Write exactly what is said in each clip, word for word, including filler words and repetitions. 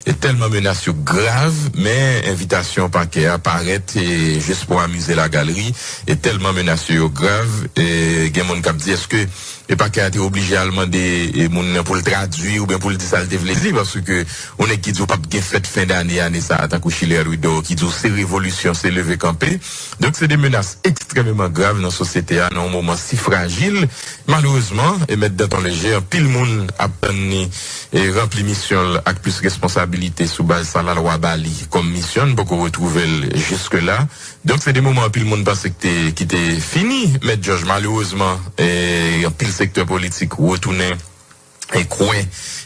E tèlman menas yo grav, men envitasyon pakè a parèt e jis pou amize lagalri. E tèlman menas yo, yo grav, e gen moun k ap di, èske e pakè a te oblije al mande e moun nan pou l tradui oubyen pou l di sa l te vle di? Paske yon nèg ki di w p ap gen fèt fen dane ane sa a, tankou Chiler Louidor, ki di w se revolisyon, se leve kanpe. Donk, se de menas ekstrèmeman grav nan sosyete a, nan yon moman si frajil. Malerezman, e Mèt Danton Léger, anpil moun ap tann li e ranpli misyon l ak plis responsabilite sou baz sa lalwa ba li kòm misyon, n poko retwouve l jiske la. Donk, se de moman anpil moun panse ki te, ki te fini, Mèt Jòj. Malerezman, e anpil sektè politik retounen e kwè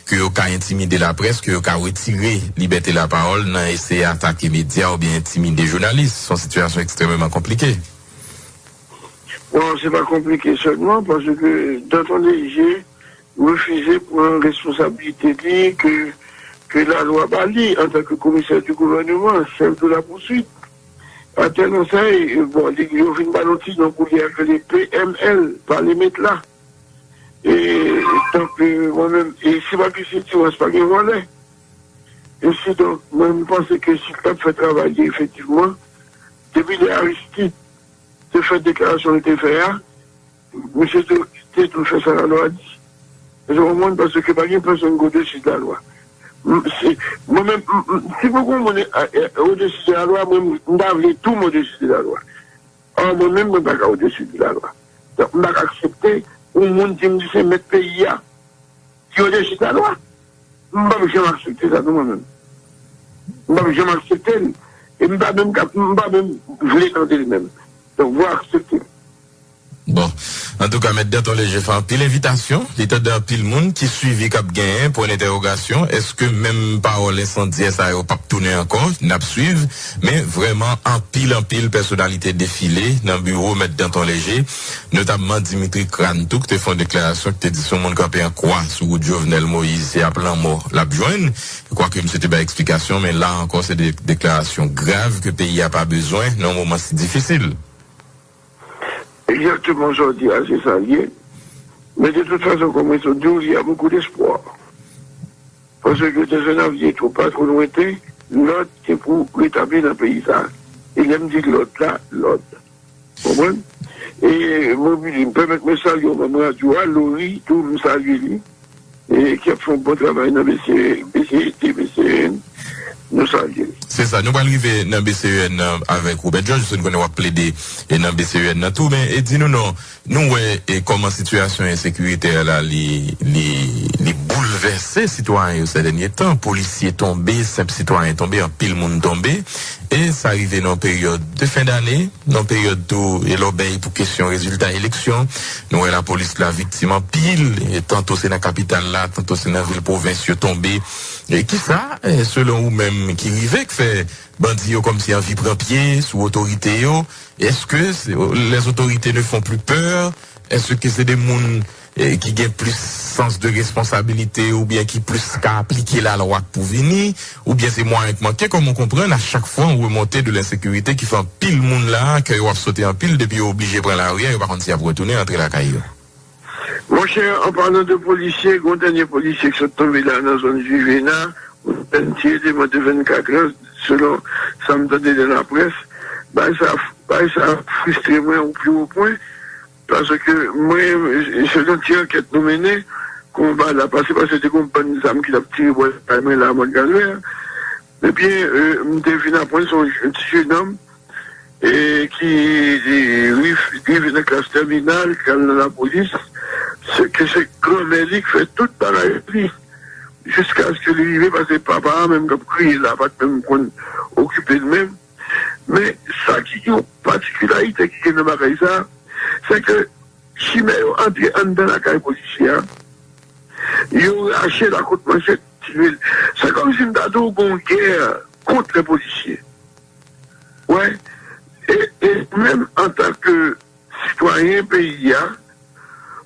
ke yo ka entimide laprès, ke yo ka retire libète lapawòl nan eseye atake medya oubyen entimide jounalis. Se yon sitiyasyon ekstrèmeman konplike. Bon, se pa konplike sèlman, paske Danton Léger refize pran responsablite li ke, ke lalwa ba li antanke komisè di gouvèneman, chèf de la pousuit. Atè nan sa, e, bon, li, yo vin ba l yon ti non pou li a rele P M L, pa Lemèt la. E, donk, e, mwen menm, e si pa gen sitirans, pa gen vòlè. E si donk, mwen, m panse ke si l t ap fè travay li efektivman, depi lè Aristide te fè deklarasyon l te fè a, misye te, te dwe fè sa lalwa di. Ou konprann? Paske pa gen pèsonn ki odesi de lalwa. M, se, mwen menm, m, m, si pou gen yon moun e, e, odesi de lalwa, mwen, m ta vle tou m odesi de lalwa. Or, mwen menm, mwen pa ka odesi de lalwa. Donk, m pa ka aksepte yon moun di m li se mèt peyi a, ki odesi de lalwa. M p ap janm aksepte sa, non, mwen menm. M p ap janm aksepte l. E m pa menm ka, m pa menm vle tande l menm. Donk, vwa aksepte. Bon. Antouka, Mèt Danton Léger fè anpil envitasyon. Li tande anpil moun ki swivi k ap genyen pwen dentèwogasyon. Èske menm pawòl ensandyè sa yo p ap tounen ankò? N ap swiv. Men vrèman, anpil, anpil pèsonalite defile nan biwo Mèt Danton Léger, notamman Dimitri Crane tou, ki te fè yon deklarasyon ki te di si yon moun kanpe an kwa sou wout Jovenel Moïse, se ap lanmò l ap jwenn. Kwake misye te bay eksplikasyon, men la ankò, se de deklarasyon grav ke peyi a pa bezwen nan yon moman si difisil. Egzakteman sa w di a, se sa l ye. Men de tout fason, kòm mwen sot di w, il y a beaucoup d'espoir. Paske dans un avenir trop, pas trop lointain, lòd te pou retabli nan peyi sa a. E lè m di lòd la, lòd. Konprann? E mwen, pèmèt mwen salye yon manm radyo a, Lori, tou, m salye li. E ki ap fè yon bon travay nan B C E, B C E T, B C E N. Nou salye l. Se sa, nou pral rive nan B C E N nan avèk Robert George, paske nou konnen w ap plede e nan B C E N nan tou, men e di nou non, nou wè e kòman sitiyasyon ensekirite a la, li, li, li boulvèse sitwayen yo sè dènye tan. Polisye tonbe, senp sitwayen tonbe, anpil moun tonbe. E sa rive nan yon peryòd de fen dane, nan yon peryòd tou e lòbèy pou kesyon rezilta eleksyon. Nou wè lapolis la viktim anpil, e tanto se nan kapital la, tanto se nan vil pwovens yo tonbe. E kisa, e, selon ou menm, ki rive, k fè bandi yo kòmsi anvi pran pye sou otorite yo? Èske se, les autorités ne font plus peur? Èske se de moun, e, ki gen plis sans de responsabilité oubyen ki plis ka aplike lalwa k pou vini? Oubyen se mwayen k manke? Kòman w konprann a chak fwa w remonte de lensekirite ki fè anpil moun la, kè yo ap sote anpil depi yo oblije pran lari a, yo pa konn si y ap retounen antre lakay yo? Monchè, an palan de polisye, gen yon dènye polisye ki sot tonbe la nan zòn Juvena, yon jèn ti eleman de vennkat an, selon sa m tande nan laprès. Bagay sa, bagay sa fristre mwen o pli wo pwen, paske mwen, se yon ti ankèt nou mennen, kòman bagay la pase, paske te gen yon bann zam ki t ap tire bò lakay mwen la, Mòn Kalvè. Ebyen, e, m te vin aprann se yon ti jenòm e ki li rive nan klas tèminal, ki al nan lapolis, se ke se granmè li ki fè tout bagay li, jiskaske li rive, paske papa a menm k ap kriye la, pa t menm konn okipe l menm. Men sa ki gen yon patikilarite ki gen nan bagay sa, se ke chimè yo antre anndan lakay polisye a, yo rache lakòt manchèt, tire l. Se kòmsi m ta di w gen yon gè kont lè polisye. Wè, e, e menm antanke sitwayen peyi a,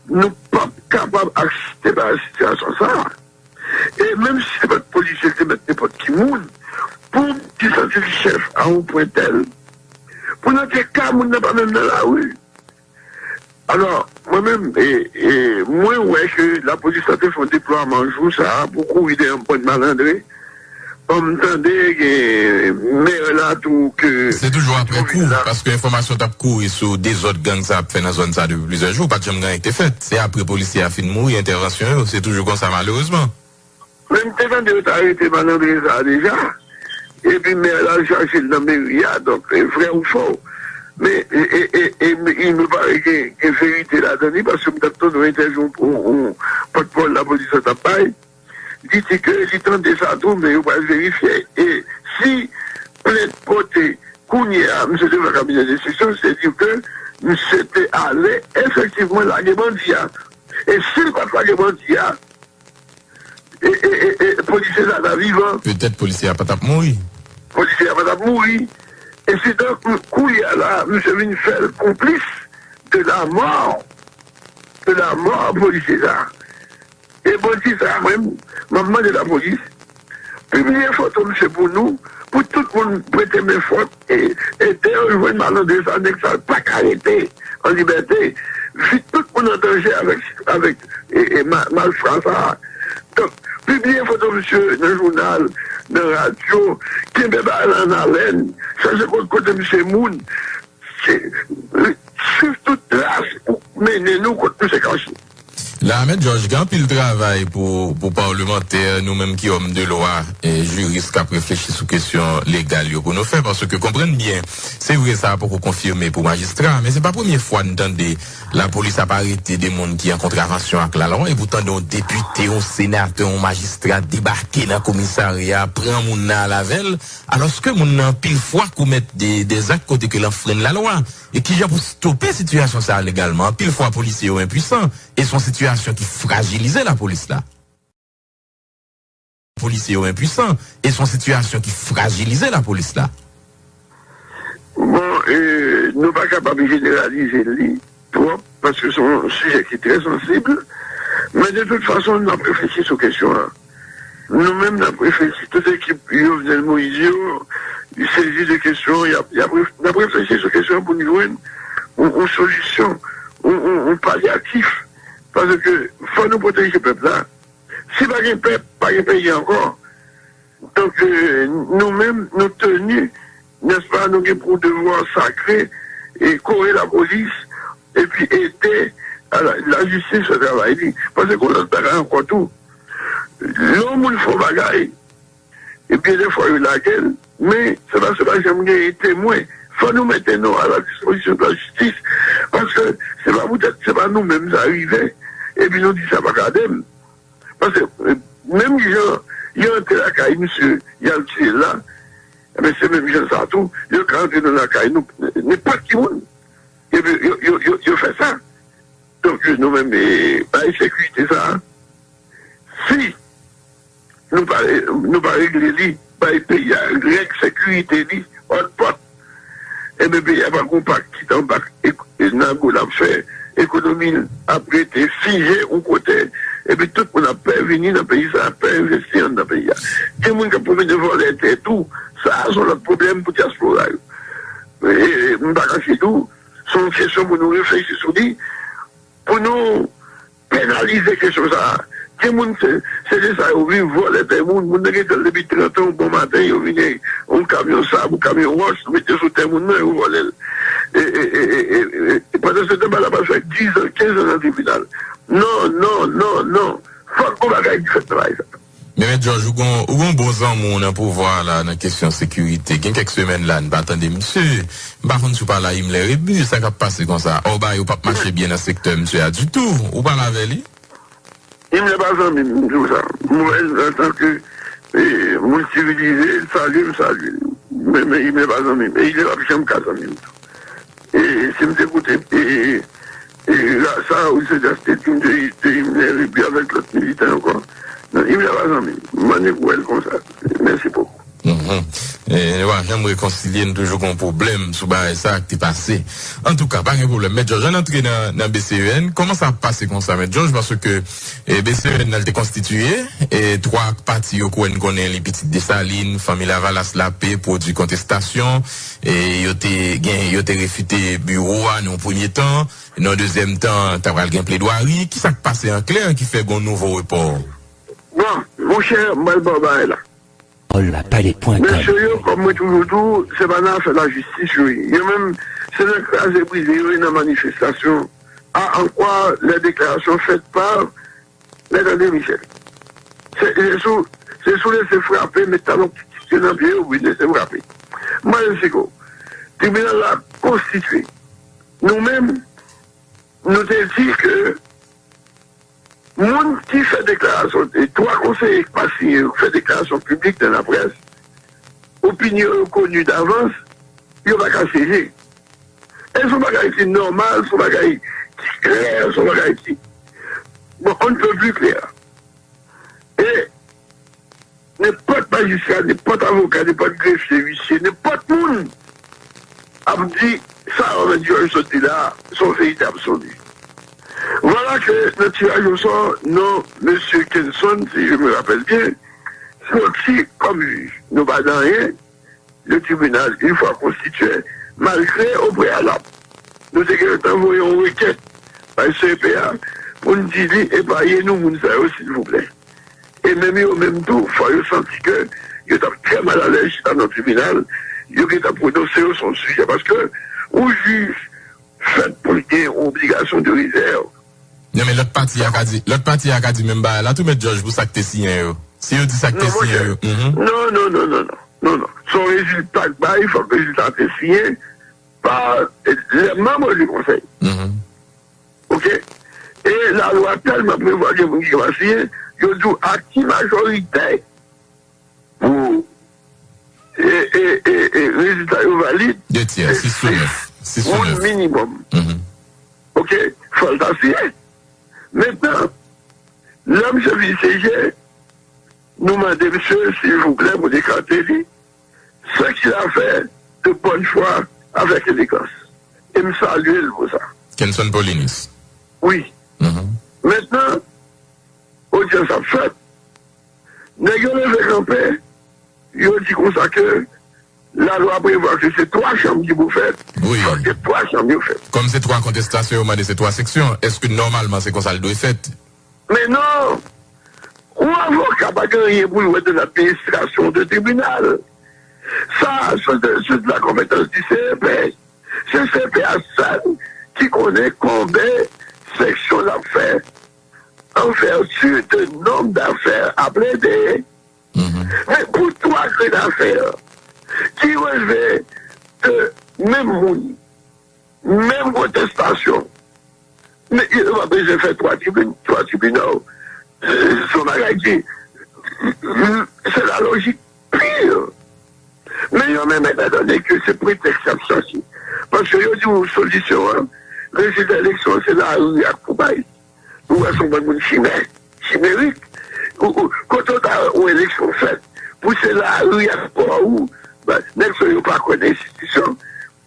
nou p ap kapab aksepte bagay sitiyasyon sa a. E menm si se pa t polisye, l te mèt nenpòt ki moun, pou moun ki santi l chèf a yon pwen tèl, pou nan te ka moun nan pa menm nan lari. Alò, mwen menm, e, e, mwen wè ke lapolis la te fè yon deplwaman jou sa a pou kouri dèyè yon bann malandren, Bon, m tande gen mè la tou ke Se toujou apre kou, paske enfòmasyon t ap kouri sou dezòd gang sa ap fè nan zòn sa depi plizyè jou, pa t janm gen anyen ki te fèt. Se apre polisye a fin mouri, entèvansyon yo, se toujou konsa malerezman. Men m te tande yo t arete malandren sa a deja. Epi mè la al chache l nan meri a, donk, e vrè ou fo. Men, e, e, e, e, il me paraît gen, gen verite ladan li, paske m t ap tande yon entèvyou yon, yon pòtpawòl lapolis la t ap bay. Li di ke li tande sa tou, men yo pral verifye. E si plent pote kounye a, misye devan kabinè enstriksyon, se di ke misye te ale efektivman lage bandi a. E si l pa t lage bandi a, e, e, e, e, polisye sa ta vivan. Petèt polisye a pa t ap mouri. Polisye a pa t ap mouri. E se donk, kounye a la, misye vin fè l konplis de la mò, de la mò polisye sa. E bandi sa a, mwen, m ap mande lapolis, pibliye foto misye pou nou, pou tout moun prete men fòt e ede yo jwenn malandren sa, nèg sa pa ka rete an libète. Vi tout moun an danje avèk, avèk e, e, ma- malfra sa a. Donk, pibliye foto misye nan jounal, nan radyo, kenbe bagay la an alèn, chache kote, kote misye moun, se, swiv tout tras pou mennen nou kot misye kache. La, Mèt Jòj, gen anpil travay pou, pou palmantè, nou menm ki òm de lwa, e jiris k ap reflechi sou kesyon legal yo pou nou fè, paske konprann byen, se vre sa a poko konfime pou majistra, men se pa premye fwa n tande lapolis ap arete de moun ki an kontravansyon ak lalwa, epi w tande yon depite, yon senatè, yon majistra debake nan komisarya, pran moun nan al avè l, alòske moun nan anpil fwa komèt de, de zak kote ke l anfrenn lalwa. E kijan pou stope sitiyasyon sa a legalman? Anpil fwa, polisye yo enpwisan, e se yon sitiyasyon ki frajilize lapolis la. Polisye yo enpwisan, e se yon sitiyasyon ki frajilize lapolis la. Bon, e, nou pa kapab jeneralize li twòp, paske se yon sijè ki trè sansib, men de tout fason, n ap reflechi sou kesyon an. Nou menm, n ap reflechi, tout ekip Jovenel Moïse yo, sezi de kesyon, y ap, y ap ref- n ap reflechi sou kesyon an pou n jwenn yon, yon solisyon, yon, yon, yon palyatif. Paske fò nou pwoteje pèp la. Si pa gen pèp, pa gen peyi ankò. Donk, e, nou menm, nou teni, nèspa, nou gen pou devwa sakre e kore lapolis, epi ede a la, lajistis fè travay li. Paske gon lòt bagay ankò tou. Lè yon moun fè yon bagay, ebyen, defwa yo lage l, men se pa, se pa janm gen temwen. Fò nou mete nou a la dispozisyon de lajistis, paske se pa poutèt se pa nou menm sa rive, epi nou di sa pa gade m. Paske, e, menm jan y antre lakay misye, y al tiye l la, ebyen, se menm jan sa tou, yo ka antre nan lakay nou, nenpòt ki moun. Epi yo, yo, yo, yo fè sa. Donk, nou menm, e, bay sekirite sa a, si nou pa, nou pa regle li, bay peyi a règ sekirite li, òd pòt, ebyen, peyi a pa gon pa ki t anba e, e nago l ap fè, ekonomi l ap rete fije yon kote, epi tout moun ap pè vini nan peyi sa, pè envesti anndan peyi a. Gen moun k ap pwomete vòlè tè tou, sa a se yon lòt pwoblèm pou dyaspora yo. E, e, m pa kache tou, se yon kesyon pou nou reflechi sou li, pou nou penalize kesyon sa a. Gen moun, se, se de sa yo viv, vòlè tè moun. Moun nan gen tè l depi trant an, yon bon maten, yo vini yon kamyon sab, yon kamyon wòch, mete sou tè moun nan, yo vòlè l. E, e, e, e, e, e, pandan se tan, bagay la pral fè diz an, kenz an nan tribinal. Non, non, non, non. Fòk gon bagay ki fèt nan bagay sa. Men, Mèt Jòj, ou gon, ou gon bon zanmi w nan pouvwa a la, nan kesyon sekirite. Gen kèk semèn la, n pa tande misye. M pa konn si w pale a Himmler Rebu, sa k ap pase konsa? Ò, bagay yo p ap mache byen nan sektè misye a ditou. Ou pale avè li? Himmler pa zanmi m, m di w sa. M wè l antanke, e, moun sivilize, l salye m, salye l. Men, men Himmler pa zanmi m. E Himmler p ap janm ka zanmi m tou. E si m te koute, e, e, e, la, sa, ou se just te di m de, de Himmler epi avèk lòt militan ankò. Non, Himmler pa zanmi m. M annik wè l konsa. Mèsi bokou. Mhm. E, nou pa janm rekonsilye, n toujou gon pwoblèm sou bagay sa k te pase. Antouka, pa gen pwoblèm. Mèt Jòj, ann antre nan, nan B C E N. Kòman sa ap pase konsa, Mèt Jòj? Paske, e, B C E N nan, l te konstitiye, e, twa pati yo kwè n konnen li, Pitit Desalin, Fanmi Lavalas, Lape, pwodui kontestasyon, e, yo te gen, yo te refite biwo a nan yon premye tan, nan yon dezyèm tan, ta pral gen pledwari. Kisa k pase an klè ki fè gon nouvo repò? Bon, monchè, m pral ba w bagay la. Pawòl la pale pwen kòm. Mesye yo, kòm mwen toujou di w, se pa nan afè lajistis yo ye. Yo menm, se nan kraze brize yo ye, nan manifestasyon. À en quoi les déclarations faites par Mèt André Michel. Se se sou se sou lese frape, met talon kikite nan pye yo, wi, lese frape. Mwen, se ko. Tribinal la konstitye. Nou menm, nou te di ke moun ki fè deklarasyon, e twa konseye ki pa siyen yo, ki fè deklarasyon piblik nan laprès, opinyon yo koni davans, yo pa ka syeje. E se yon bagay ki nòmal, se yon bagay ki klè, se yon bagay ki, bon, on ne peut plus clair. E nenpòt majistra, nenpòt avoka, nenpòt grefye, uisye, nenpòt moun ap di sa Armand Georges sot di la, se yon verite absoli. Vwala ke nan tiraj osò, non mesye Kenson, si je me rappelle bien, soti kòm jij. Nou pa di anyen, le tribinal, une fois constitué, malgre o preyalab, nou te gentan voye yon rekèt bay C E P A pou n di li epaye nou moun sa yo, silvouplè. E menm yo menm tou, fò yo santi ke yo t ap trè malalèz chita nan tribinal, yo gentan pwononse yo sou yon sijè. Paske yon jij fèt pou l gen yon obligasyon de rezèv. Non, men lòt pati a ka di, lòt pati a ka di menm bagay la tou, Mèt Jòj, pou sa k te siyen yo. Si yo di sa k te siyen yo. Mhm. Non, non, non, non, non. Non, non. Se yon rezilta k bay, fòk rezilta a te siyen pa, eh, les membres du Conseil. Mhm. Oke? E lalwa tèlman prevwa gen moun ki va siyen, yo di w aki majorite pou, e, e, e, e, rezilta yo valid, de tyè, se sis sou nèf. Sis sou moun nèf minimòm. Mhm. Oke? Fò l ta siyen. Mentnan, lè misye vin syeje, nou mande misye, silvouplè, pou l ekate li, ce qu'il a fait de bonne foi, avec élégance. E m salye l pou sa. Kenson Paulinus. Wi. Mhm. Mentnan, odyans ap fèt. Nèg yo leve kanpe, yo di konsa ke lalwa prevwa ke se twa chanm ki pou fèt. Wi. Fòk se twa chanm yo fèt. Kòm se twa kontestasyon, yo mande se twa seksyon. Èske nòmalman se konsa l dwe fèt? Men non! Yon avoka pa gen anyen pou l wè de l'administration de tribinal. Sa, se de, se de la compétence du C E P. Se C E P a sèl ki konnen konben seksyon l ap fè en vertu de nombre d'affaires à plaider. Mhm. Men pou twa grenn afè ki relve de menm moun, menm kontestasyon, men yo pa bezwen fè twa tribin-, twa tribinal. Se yon bagay ki, se la lojik pir. Men yo menm, etan done ke se pretèks y ap chache. Paske yo di w solisyon an, rezilta eleksyon an, se lari ak poubay. Ou wè se yon bann moun chimè, chimerik. Ou, ou, kote w ta wè yon eleksyon fèt pou se lari ak kò ou, ba, nèg sa yo pa kwè nan enstitisyon.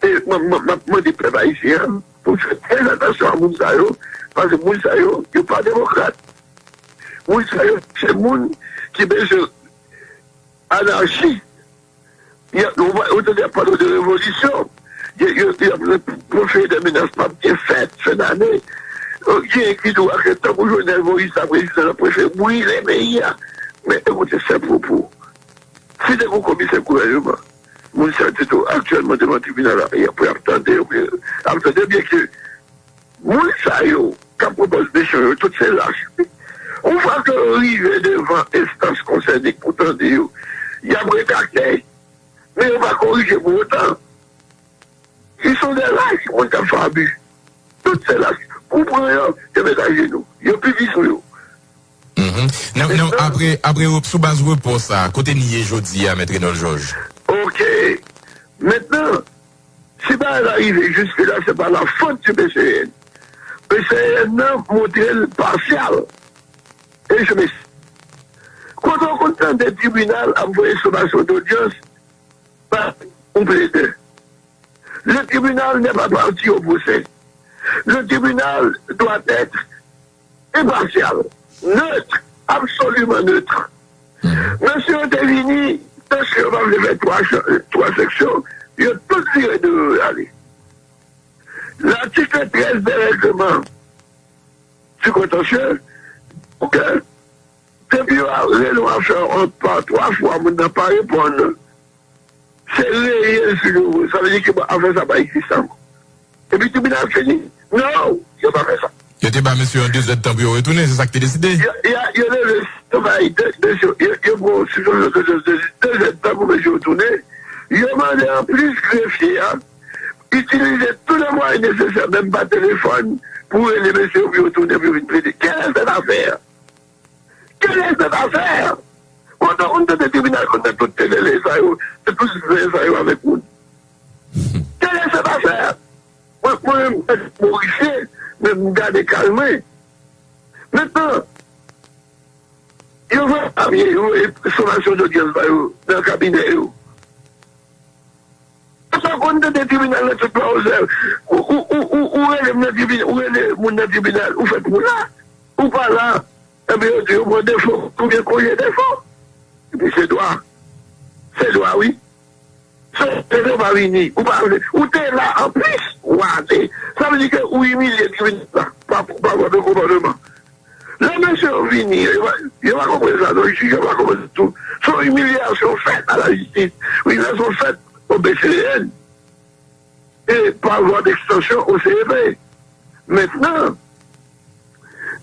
E m, m, m ap mande pèp ayisyen an pou fè trè atansyon a moun sa yo, paske moun sa yo, yo pa demokrat. Moun sa yo, se moun ki bezwen anachi. Y a, ou, ou tande y ap pale de revolisyon. Y a, y a, y ap pwofere de menas p ap gen fèt fen ane. Gen ki di w a ke tankou Jovenel Moïse la prezidan, l ap prefere brile peyi a. Men ekoute, se pwopo. Si te gen komisè gouvèneman, moun sa yo te tou aktyèlman devan tribinal la, y ap, y ap tande, y ap tande byen ke moun sa yo k ap pwopoze mesyon yo, tout se lach. Yon fwa ke yo rive devan enstans konsène pou tande yo, y ap retrakte, men yo pa korije pou otan. Ils sont des lâches, moun k ap fè abi. Tout se lach. Kou pran yo, yo met ajenou. Yo pi vi sou yo. Mhm. Non, non, apre, apre, sou baz repò sa, kote n ye jodi a, Mèt Renold Georges? Oke. Mentnan, si bagay la rive jiske la, se pa la fot di P C N. P C N nan montre l pasyal. E je m'explique. Kote w konn tande tribinal ap voye somasyon dodyans pa yon pledè. Le tribunal n'est pas partie au procès. Le tribunal doit être impartial, neutre, absolument neutre. Mesye yo te vini, paske yo pa vle fè twa chan-, twa seksyon, yo tout vire do yo ale. L'article treize des règlements du contentieux, ok, Depi yo rele w afè yon pa twa fwa, moun nan pa reponn. Se reyèl si yo vre. Sa vle di ke afè sa pa egziste ankò. Epi tribinal fini. Non, yo pa fè sa. Yo te ba mesye yo de zèdtan pou yo retounen, se sa k te deside. Yo, yo, yo leve travay de, de, yo, yo pran yon sispansyon de, de, de, de zèdtan pou mesye yo tounen. Yo mande anplis grefye a itilize tout le mwayen nesesè, menm pa telefòn, pou rele mesye yo pou yo tounen, pou yo vin plede. Quelle est cette affaire? Quelle est cette affaire? Kote ou tande tribinal konn fè tout telele sa yo, tout zen sa yo avèk moun? Quelle est cette affaire? Mwen, mwen menm, mwen Morisyen, men m gade kay mwen. Mentnan, yo voye papye, yo voye somasyon dodyans ba yo nan kabinè yo. Sa konn tande tribinal nan tout pa ozè. Ou, ou, ou, ou, ou rele m nan tribinal, ou rele moun nan tribinal, ou fèt pou la, ou pa la. Enben, yo di yo pran defo, oubyen konje defo. Epi se dwa. Se dwa, wi. Se, se dwa pa vini. Ou pa, ou te la anplis, ou ale. Sa vle di ke ou imilye tribinal la, pa, pa vwa de konpòteman. Lè mesye yo vini, yo pa, yo pa konprann sa, non, jij yo pa konprann tou. Se yon imilyasyon fèt a lajistis. Yon imilyasyon fèt o B C E N. E pa vwa dekstansyon o C E P. Mentnan,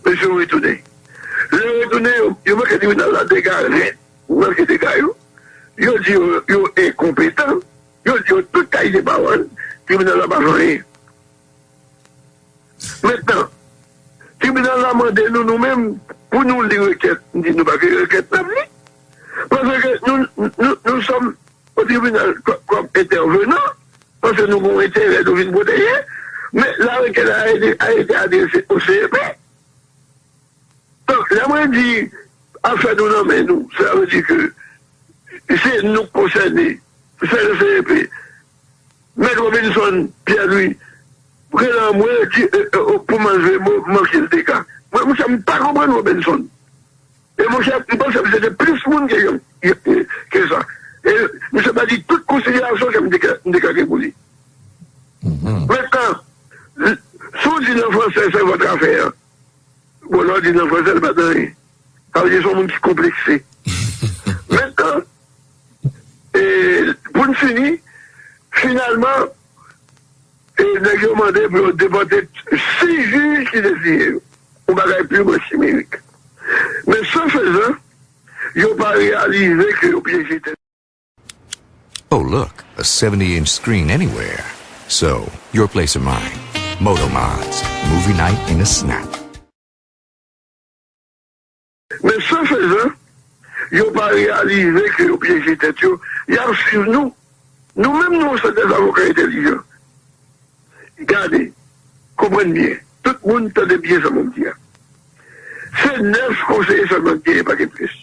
mesye yo retounen. Lè yo retounen, yo, yo manke tribinal la dega rèd. Yo manke dega yo. Yo di yo, yo enkonpetan. Yo di yo tout kalite pawòl. Tribinal la pa fè anyen. Mentnan, tribinal la mande nou, nou menm, pou nou li rekèt. M di nou pa gen rekèt n ap li. Paske nou, nou, nou sòm o tribinal kò-, kòm entèvenan, paske nou gen yon enterè nou vin pwoteje. Men la rekèt la a été, a été adressée au C E P. Donk, lè mwen di afè nou nan men nou, sa vle di ke se nou k konsène, se le C E P. Mèt Robinson Pierre Louis rele mwen, di, e, e, o, pou m anlve mo manke l dega. Mwen, monchè, m pa konprann Robinson. E monchè, m panse misye te plis moun ke yo, ke sa. E misye pa di tout konsiderasyon ke m te ka, m te ka gen pou li. Mentnan, si w di nan fransè, c'est votre affaire. Bon, lè w di nan fransè, li pa t anyen. Sa vle di se yon moun ki konplekse. Mentnan, e, pou n fini, finalman, e, nèg yo mande pou yo depòte sis jij ki te siyen yo. Yon bagay piman chimerik. Men, ce faisant, yo pa reyalize ke yo pyeje tèt. Oh, look, a seventy inch screen anywhere. So, your place or mine. Moto Mods, movie night in a snap. Men ce faisant, yo pa reyalize ke yo pyeje tèt yo, y ap swiv nou. Nou menm, nou se dè avoka entèlijan. Gade, konprann byen. Tout moun tande byen sa m ap di a. Se nèf konseye sèlman ki genyen, pa gen plis.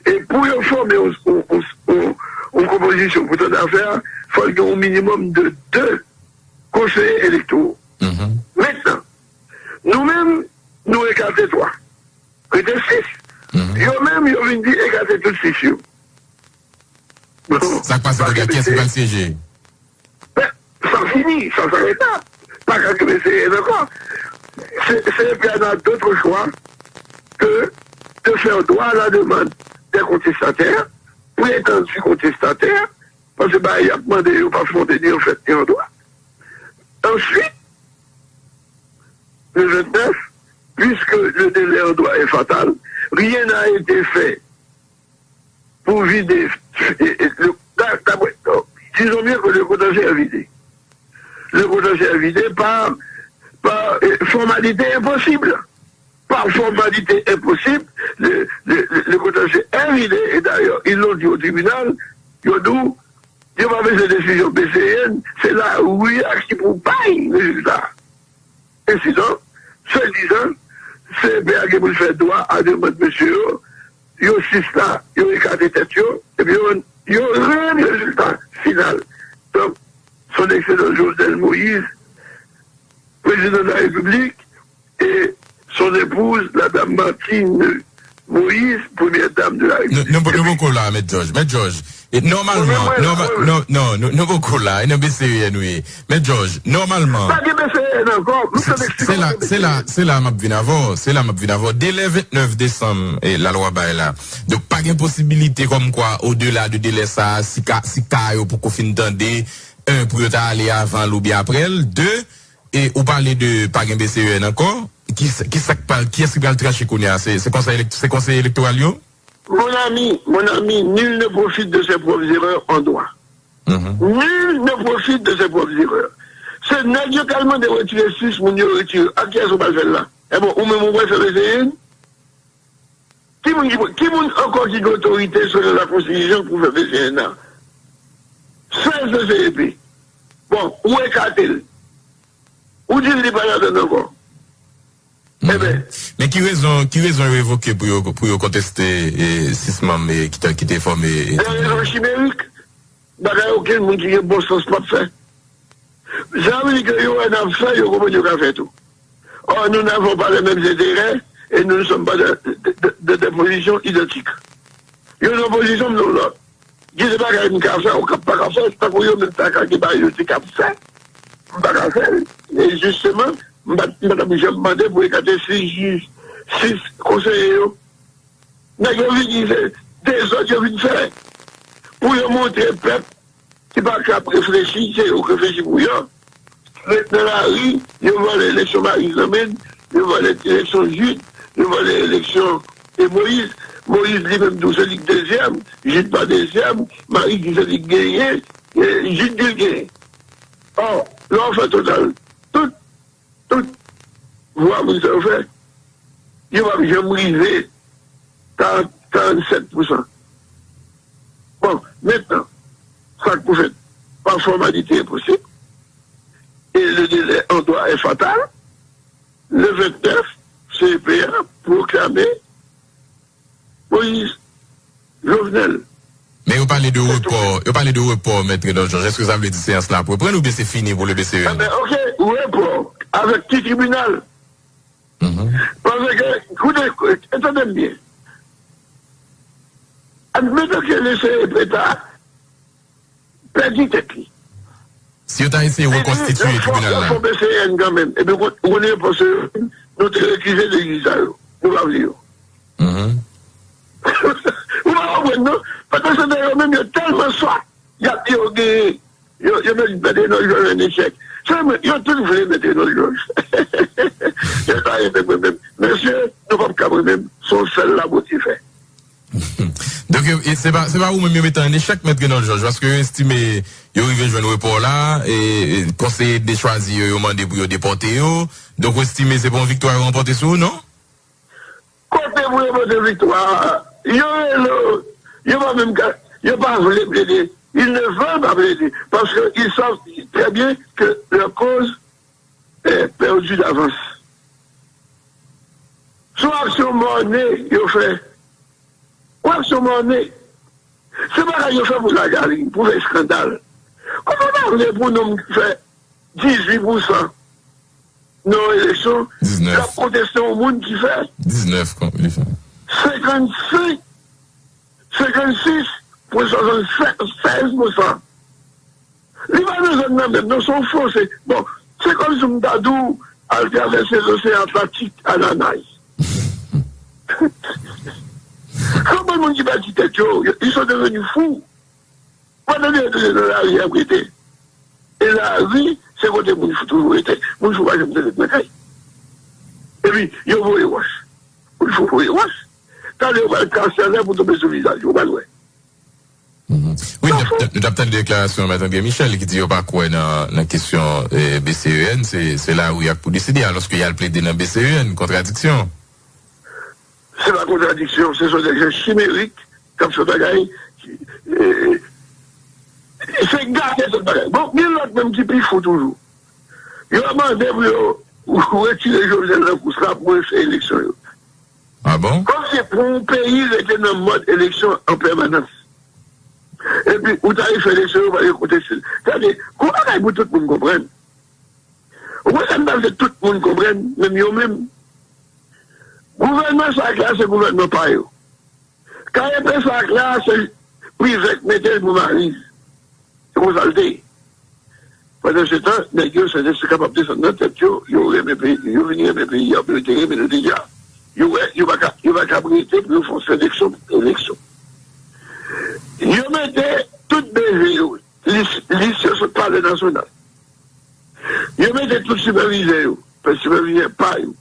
E pou yo fòme yon, yon, yon, yon, yon konpozisyon pou tande afè a, fò l gen yon minimòm de de konseye elektoro. Mentnan, nou menm, nou ekate twa. Rete sis. Yo menm, yo vin di ekate tout sis yo. Bon, sa k pase kounye a? Kiyès ki pral syeje? Ben, sa fini, sa s'arrêta. Pa ka kenbe C E N ankò. C E P a n'a d'autre choix que de faire droit à la demande des contestataires, prétendus contestataires, paske bagay y ap mande yo pa fonde ni an fèt ni an dwa. Ensuite, le vingt-neuf, puisque le délai en droit est fatal, rien n'a été fait pour vider, e, e, le, d'a-, d'après, non, disons mieux que le contentieux est vidé. Le contentieux est vidé par, par, e, formalité impossible. Par formalité impossible, le, le, le, le contentieux est vidé. Et d'ailleurs, ils l'ont dit au tribunal, ils ont dit, yo pa bezwen desizyon B C E N, se lari a ki pou bay rezilta. Ensidan, swadizan, C E P a gen pou l fè dwa a demann mesye yo, yo sis la, yo ekate tèt yo, epi yo, yo rann rezilta final. Donk, Son Excellence Jovenel Moïse, Président de la République, et son épouse, la dame Martine Moïse, Première Dame de la République. Nou, nou, nou poko la, Mèt Jòj. Mèt Jòj, E nòmalman, nòmal, non, non, nou, nou poko la, e nan B C E N wi. Mèt Jòj, nòmalman, pa gen B C E N ankò, nou se, fè Meksiko, se la, se la, se la m ap vin avè w, se la m ap vin avè w. Delè vennèf desanm, e, lalwa bay la. Donk, pa gen posibilite kòmkwa, odela de delè sa a, si ka, si ka yo poko fin tande, en, pou yo ta ale avan l oubyen aprè l, de, e ou pale de pa gen B C E N ankò, ki, ki sa k pral, kiyès ki pral tranche kounye a? Se, se konsèy elek-, se konsèy elektoral yo? Mon ami, mon ami, nul ne profite de ses propres erreurs en droit. Nul ne profite de ses propres erreurs. Se nèg yo t al mande retire sis moun yo retire. A kiyès ou pral fè l la? E bon, ou menm ou pral fè B C E N? Ki moun ki, ki moun ankò ki gen otorite selon la konstitisyon pou fè B C E N nan? Sèl C C E P. Bon, ou ekate l. Ou di l li pa ladann ankò. Enben. Men ki rezon, ki rezon yo evoke pou yo, pou yo konteste, e, sis manm, e, ki te, ki te fòme, e, tribinal la? Rezon chimerik. Bagay okenn moun ki gen bon sans p ap fè. Sa vle di ke yo wè n ap fè, yo konprann yo ka fè tou. Or, nous n'avons pas les mêmes intérêts et nous ne sommes pas de, de, de, de, de positions identiques. Yo nan pozisyon m nan lòt. Gen de bagay m ka fè, ou ka pa ka fè, tankou yo menm ta ka gen bagay yo te ka fè, m pa ka fè l. E jisteman, m pa, m pa t ap janm mande pou ekate sis jij, sis konseye yo. Nèg yo vini, se dezòd yo vin fè. Pou yo montre pèp ki pa kab reflechi, se yo k reflechi pou yo. Ret nan lari, yo vòlè eleksyon Mariz nan men n, yo vòlè eleksyon Jid, yo vòlè eleksyon, e, Moyiz. Moyiz li menm tou se li k dezyèm, Jid pa dezyèm, Mariz di se li k genyen, e, Jid di l genyen. Or, lè w fè total, tout, tout vwa moun sa yo fè, yo p ap janm rive karant, karannsèt pousan. Bon, mentnan, sa k pou fèt, par formalité est possible, et le délai en droit est fatal, le vennèf, C E P a pwoklame Moyiz, Jovenel. Men yo pale de repò, yo pale de repò, Mèt Reynold Georges. Èske sa vle di seyans la ap reprann oubyen se fini pou le B C E N? Enben, oke, repò avèk ki tribinal? Paske, koute, tande m byen. Admetan ke le C E P ta pèdi tèt li. Si yo ta eseye rekonstitiye tribinal la. Yo fè B C E N kanmenm. Epi, ou konnen, paske nou te rekize de jij sa yo. Nou pa vle yo. Ou pa konprann, non? Pandan se tan, yo menm, yo tèlman swaf, y ap di yo genyen. Yo, yo mèt mete nan jwèt an echèk. Se mwen, yo tout vle mete nan jwèt. Yo ta renmen mwen menm. Mesye, nou p ap ka mwen menm. Se yon sèl la Bondye fè. Donk, e, e se pa, se pa ou menm yo mete an echèk, Mèt Reynold Georges, paske yo estime yo rive jwenn repò la, e, e konseye de chwazi yo, yo mande pou yo depòte yo. Donk, ou estime se pa yon viktwa yo ranpòte sou ou, non? Kote pou yo pote viktwa a? Yo rele, yo pa menm ka, yo pa vle plede. Ils ne veulent pas plaider parce que ils savent très bien que leur cause est perdue d'avance. Se yon aksyon mòne yo fè. Yon aksyon mòne. Se bagay yo fè pou lagari, pou fè eskandal. Kòman w ta vle pou nonm ki fè dizuit pousan nan yon eleksyon, l ap konteste yon moun ki fè diznèf, diznèf, senkannsenk, senkannsis pwen swasannsèz pousan. Li pa nan zòn nan menm, non, se yon Franse. Bon, se kòmsi m ta di w, al travèse loseyan Atlantik a nanay. Konbyen moun ki pèdi tèt yo, ils sont devenus fous. Pandan yo rete nan lari, y ap rete. E lari, se kote moun fou toujou rete. Moun fou pa janm rete nan kay. Epi, yo voye wòch. Moun fou voye wòch. Talè yo pral kase anlè pou tonbe sou vizaj yo, ou pral wè. Wi, nou t ap, nou t ap tande deklarasyon Mèt André Michel ki di yo pa kwè nan, nan kesyon, eh, B C E N, se, se lari a k pou deside, alòske y al plede nan B C E N, kontradiksyon. Se pa kontradiksyon, se sou de jan chimerik k ap fè bagay, eh, se gate tout bagay. Bon, gen lòt menm ki pi fou toujou. Yo mande pou yo retire Jovenel nan kous la pou refè eleksyon yo. Ah bon? Kòmsi pou yon peyi rete nan mòd eleksyon an pèmanans. Epi, ou ta refè eleksyon, yo pa gen konteste. Tande, gon bagay pou tout moun konprann. Ou konprann sa m ta vle tout moun konprann, menm yo menm. Gouvènman sa a k la, se gouvènman pa yo. K E P sa a k la, se Privè k mete l pou mari l. Se konsa l te ye. Pandan se tan, nèg yo, Sentespri kapab desann nan tèt yo, yo renmen peyi, yo vin renmen peyi a, yo te renmen l deja. Yo wè, yo pa ka, yo pa ka rete pou yo fè yon seleksyon, eleksyon. Yo mete tout B V yo, lis, lis yo sot Palè Nasyonal. Yo mete tout sipèvizè yo, fè sipèvizè pa yo.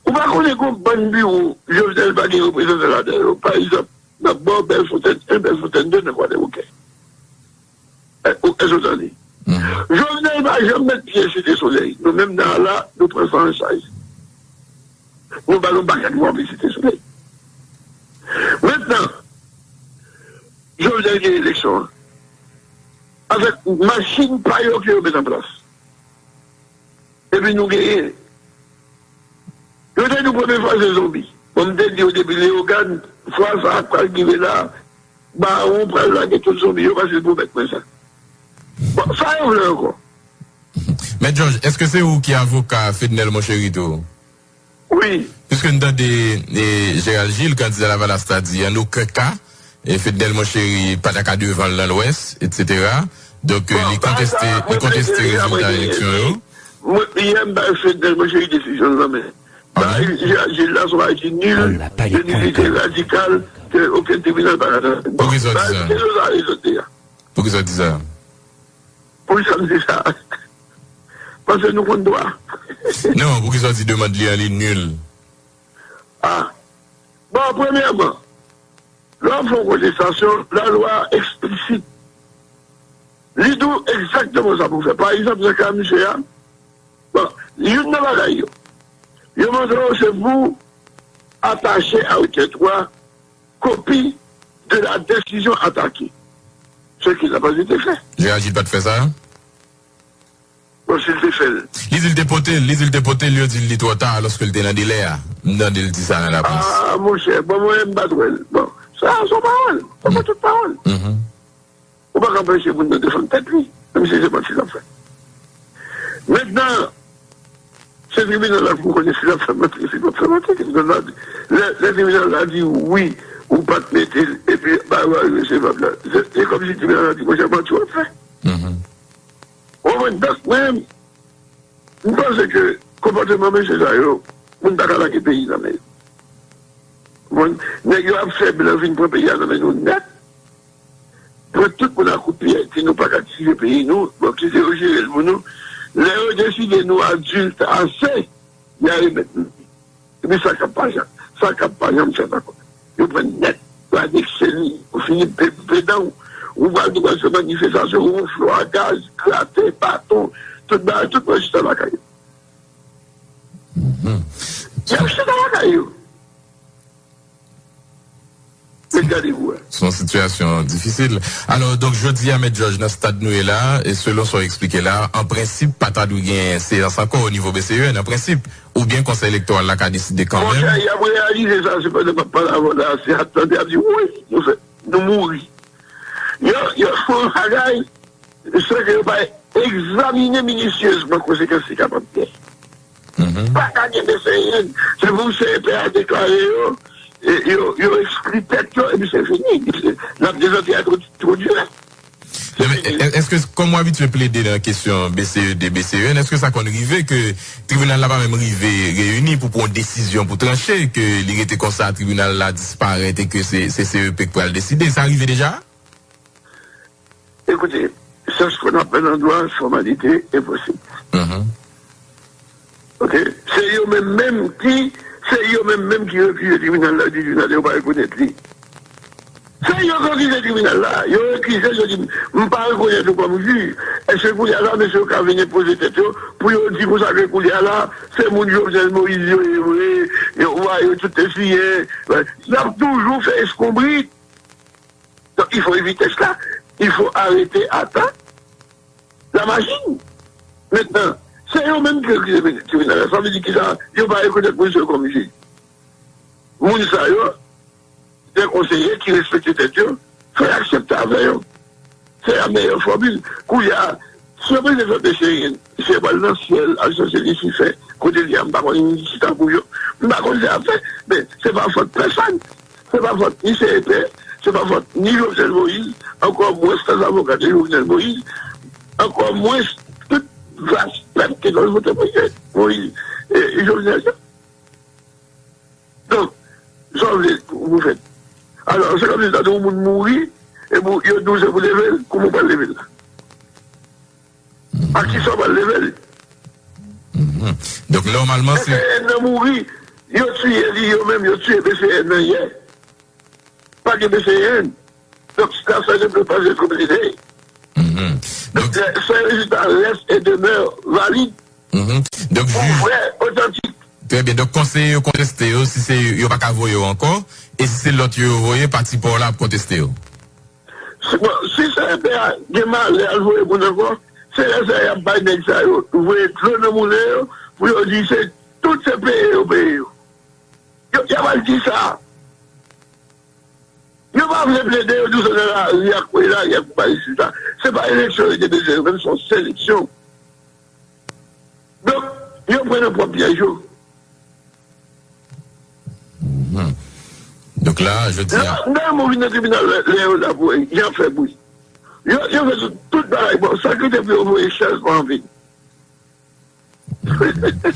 Ou pa konnen gon bann biwo, Jovenel pa gen reprezantan ladan yo. Pa egzanp, n ap ba w Bèlfonntèn en, Bèlfonntèn de nan Kwadèboukè. Èske w tande? Jovenel pa janm met pye Site Solèy. Nou menm nan la, nou pran sa an chaj. Nou ba l yon pakèt vwa pou Site Solèy. Mentnan, Jovenel gen eleksyon an. Avèk machin pa yo ke yo met an plas. Epi nou genyen. Yo te di premye fwa se zonbi. Bon, m te di yo depi Leyogàn, fwa sa a k pral rive la, Bawon pral lage tout zonbi yo, paske l pwomèt mwen sa. Bon, sa yo vle ankò? Mèt Jòj, èske se ou ki avoka Fednel Monchéry tou? Wi. Piske n tande e, Gérald Gilles, kandida Lavalas la, di an okenn ka, e Fednel Monchéry pa ta ka devan l nan Lwès, etsetera. Donk, e, li konteste, li konteste rezilta eleksyon yo. Mwen, yè m bay Fednel Monchéry desizyon l nan men. Bay Gérald Gilles la se yon bagay ki nil, de nilite radikal, ke okenn tribinal pa ka tande. Poukisa w di sa? Poukisa w di sa? Poukisa m di sa? Paske nou konn dwa. Non, poukisa w di demann li an li nil? Ah. Bon, premyèman, lè w ap fè yon kontestasyon, lalwa eksplisit. Li di w egzakteman sa pou w fè. Pa egzanp, nan ka misye a, bon, youn nan bagay yo, yo mande w se pou w atache a otè twa kopi de la desizyon atake. Ce qu'il n'a pas été fait. Gérald Gilles pa t fè sa? Bon, si l te fè l. Li di l te pote l, li di l te pote l, yo di l li twò ta, alòske l te nan delè a. M tande l di sa nan laprès. Ah, monchè, bon, mwen, m pa t wè l. Bon, sa, se yon pawòl. Se pa tout pawòl. Ou pa ka anpeche moun nan defann tèt li, menm si se manti l ap fè. Mentnan, se tribinal la pou konnen si l ap fè manti, si l p ap fè manti. Tribinal la di, lè, lè tribinal la di wi, ou pa t mete l, epi bagay yo iresevab la, se, se kòmsi tribinal la di, monchè, manti w ap fè. Ou konprann? Donk, mwen, m panse ke konpòteman mesye sa yo, moun ta ka lage peyi nan men yo. Bon, nèg yo ap fè blan vin pran peyi a nan men nou nèt. Pran tout moun a kout pyè, di nou pa ka dirije peyi nou, bon, kite yo jere l pou nou. Lè yo deside nou adilt ase, y a remèt nou li. Epi sa k ap pa janm, sa k ap pa janm fèt ankò. Yo pran nèt, yo anekse li, yo fini pe, pe dan w. Ou pral, nou pral fè manifestasyon, wonfle w a gaz, grate, baton, tout bagay, tout moun chita lakay yo. Y ap chita lakay yo. Met gade pou wè. Se yon sitiyasyon difisil. Alò, donk, jodi a, Mèt Jòj, nan stad nou ye la, e selon sa w eksplike la, an prensip, pa ta dwe gen seyans ankò o nivo B C E N, an prensip. Oubyen Konsèy Elektoral la ka deside kanmenm. Monchè, y ap reyalize sa, se pandan m ap pale avè w la, se ap tande, ap di, wi, nou fè, nou mouri. Yo, yo fè yon bagay, san ke yo pa egzamine minisyezman konsekans li kapab gen. Pa ka gen B C E N. Se pou C E P a deklare yo, e, yo, yo ekskli tèt yo, epi se fini. N ap dezòde a twò, twò dirèk. Èske, kòm w abitye plede nan kesyon B C E D, B C E N, èske sa konn rive ke tribinal la pa menm rive reyini pou pran yon desizyon, pou tranche, ke li rete konsa, tribinal la disparèt e ke se, se C E P k pral deside? Sa rive deja? Ekoute, se sak n ap fè nan dwa, fòmalite enposib. Oke? Se yo menm menm ki, se yo menm menm ki rekize tribinal la, di tribinal yo pa rekonèt li. Se yo ki rekize tribinal la. Yo rekize l, yo di, "M pa rekonèt ou kòm jij." Èske kounye a la, mesye yo ka vin enpoze tèt yo, pou yo di konsa ke kounye a la, se moun Jovenel Moïse yo ye vre, yo, wa yo tout te siyen. Y ap toujou fè eskonbrit. Donk, il faut éviter cela. Il faut arrêter à temps la machine. Mentnan, se yo menm ki rekize tribinal la. Sa vle di kisa? Yo pa rekonèt moun sa yo kòm jij. Moun sa yo, de konseye ki respekte tèt yo, fò y aksepte avè yo. Se la meyè fòmil. Kounye a, si yo bezwen fè peche, misye pral nan syèl, al chèche Lisifè, kote li a, m pa konn ki tankou yo. M pa konn sa y ap fè, men se pa fòt pèsòn. Se pa fòt ni C E P, Se pa fòt ni Jovenel Moïse, ankò mwens lòt avoka de Jovenel Moïse, ankò mwens tout vas pèp ki t ap vote Moïse, Moïse e, e Jovenel yo. Donk, sa w vle pou, pou fèt. Alò, se kòmsi tande yon moun mouri, epi yo di w se pou leve l, kouman w pral leve l la? A kisa w pral leve l? Donk, nòmalman, se. B C N nan mouri, yo tiye li, yo menm, yo tiye B C N nan yè. Pa gen B C N. Donk, sa fè de pli pase konplike. Donk, se rezilta rès e demè valid. Donk, pou jij. Vrè, otantik. Trè byen. Donk, konseye yo konteste yo, si se yo pa ka voye yo ankò, e si se lòt yo yo voye, pati pa w la ap konteste yo. Si, bon, si C N P a gen malè al voye moun ankò, se lè sa y ap bay nèg sa yo, voye dlo nan moulen yo, pou yo di se tout se peye yo peye yo. Yo, y ap al di sa. Yo pa vle plede, yo di w se nan lari ak kwè lari ak bay rezilta. Se pa eleksyon yo te bezwen yo, menm se yon seleksyon. Donk, yo pran nan pwòp pyèj yo. Donk la, jodi a. Nan, nan moun vin nan tribinal lè, lè yo la pou y ap fè bri. Yo, yo fè tout, tout bagay. Bon, sa ki te pou yo voye chèz pa anvi. Donk, res-,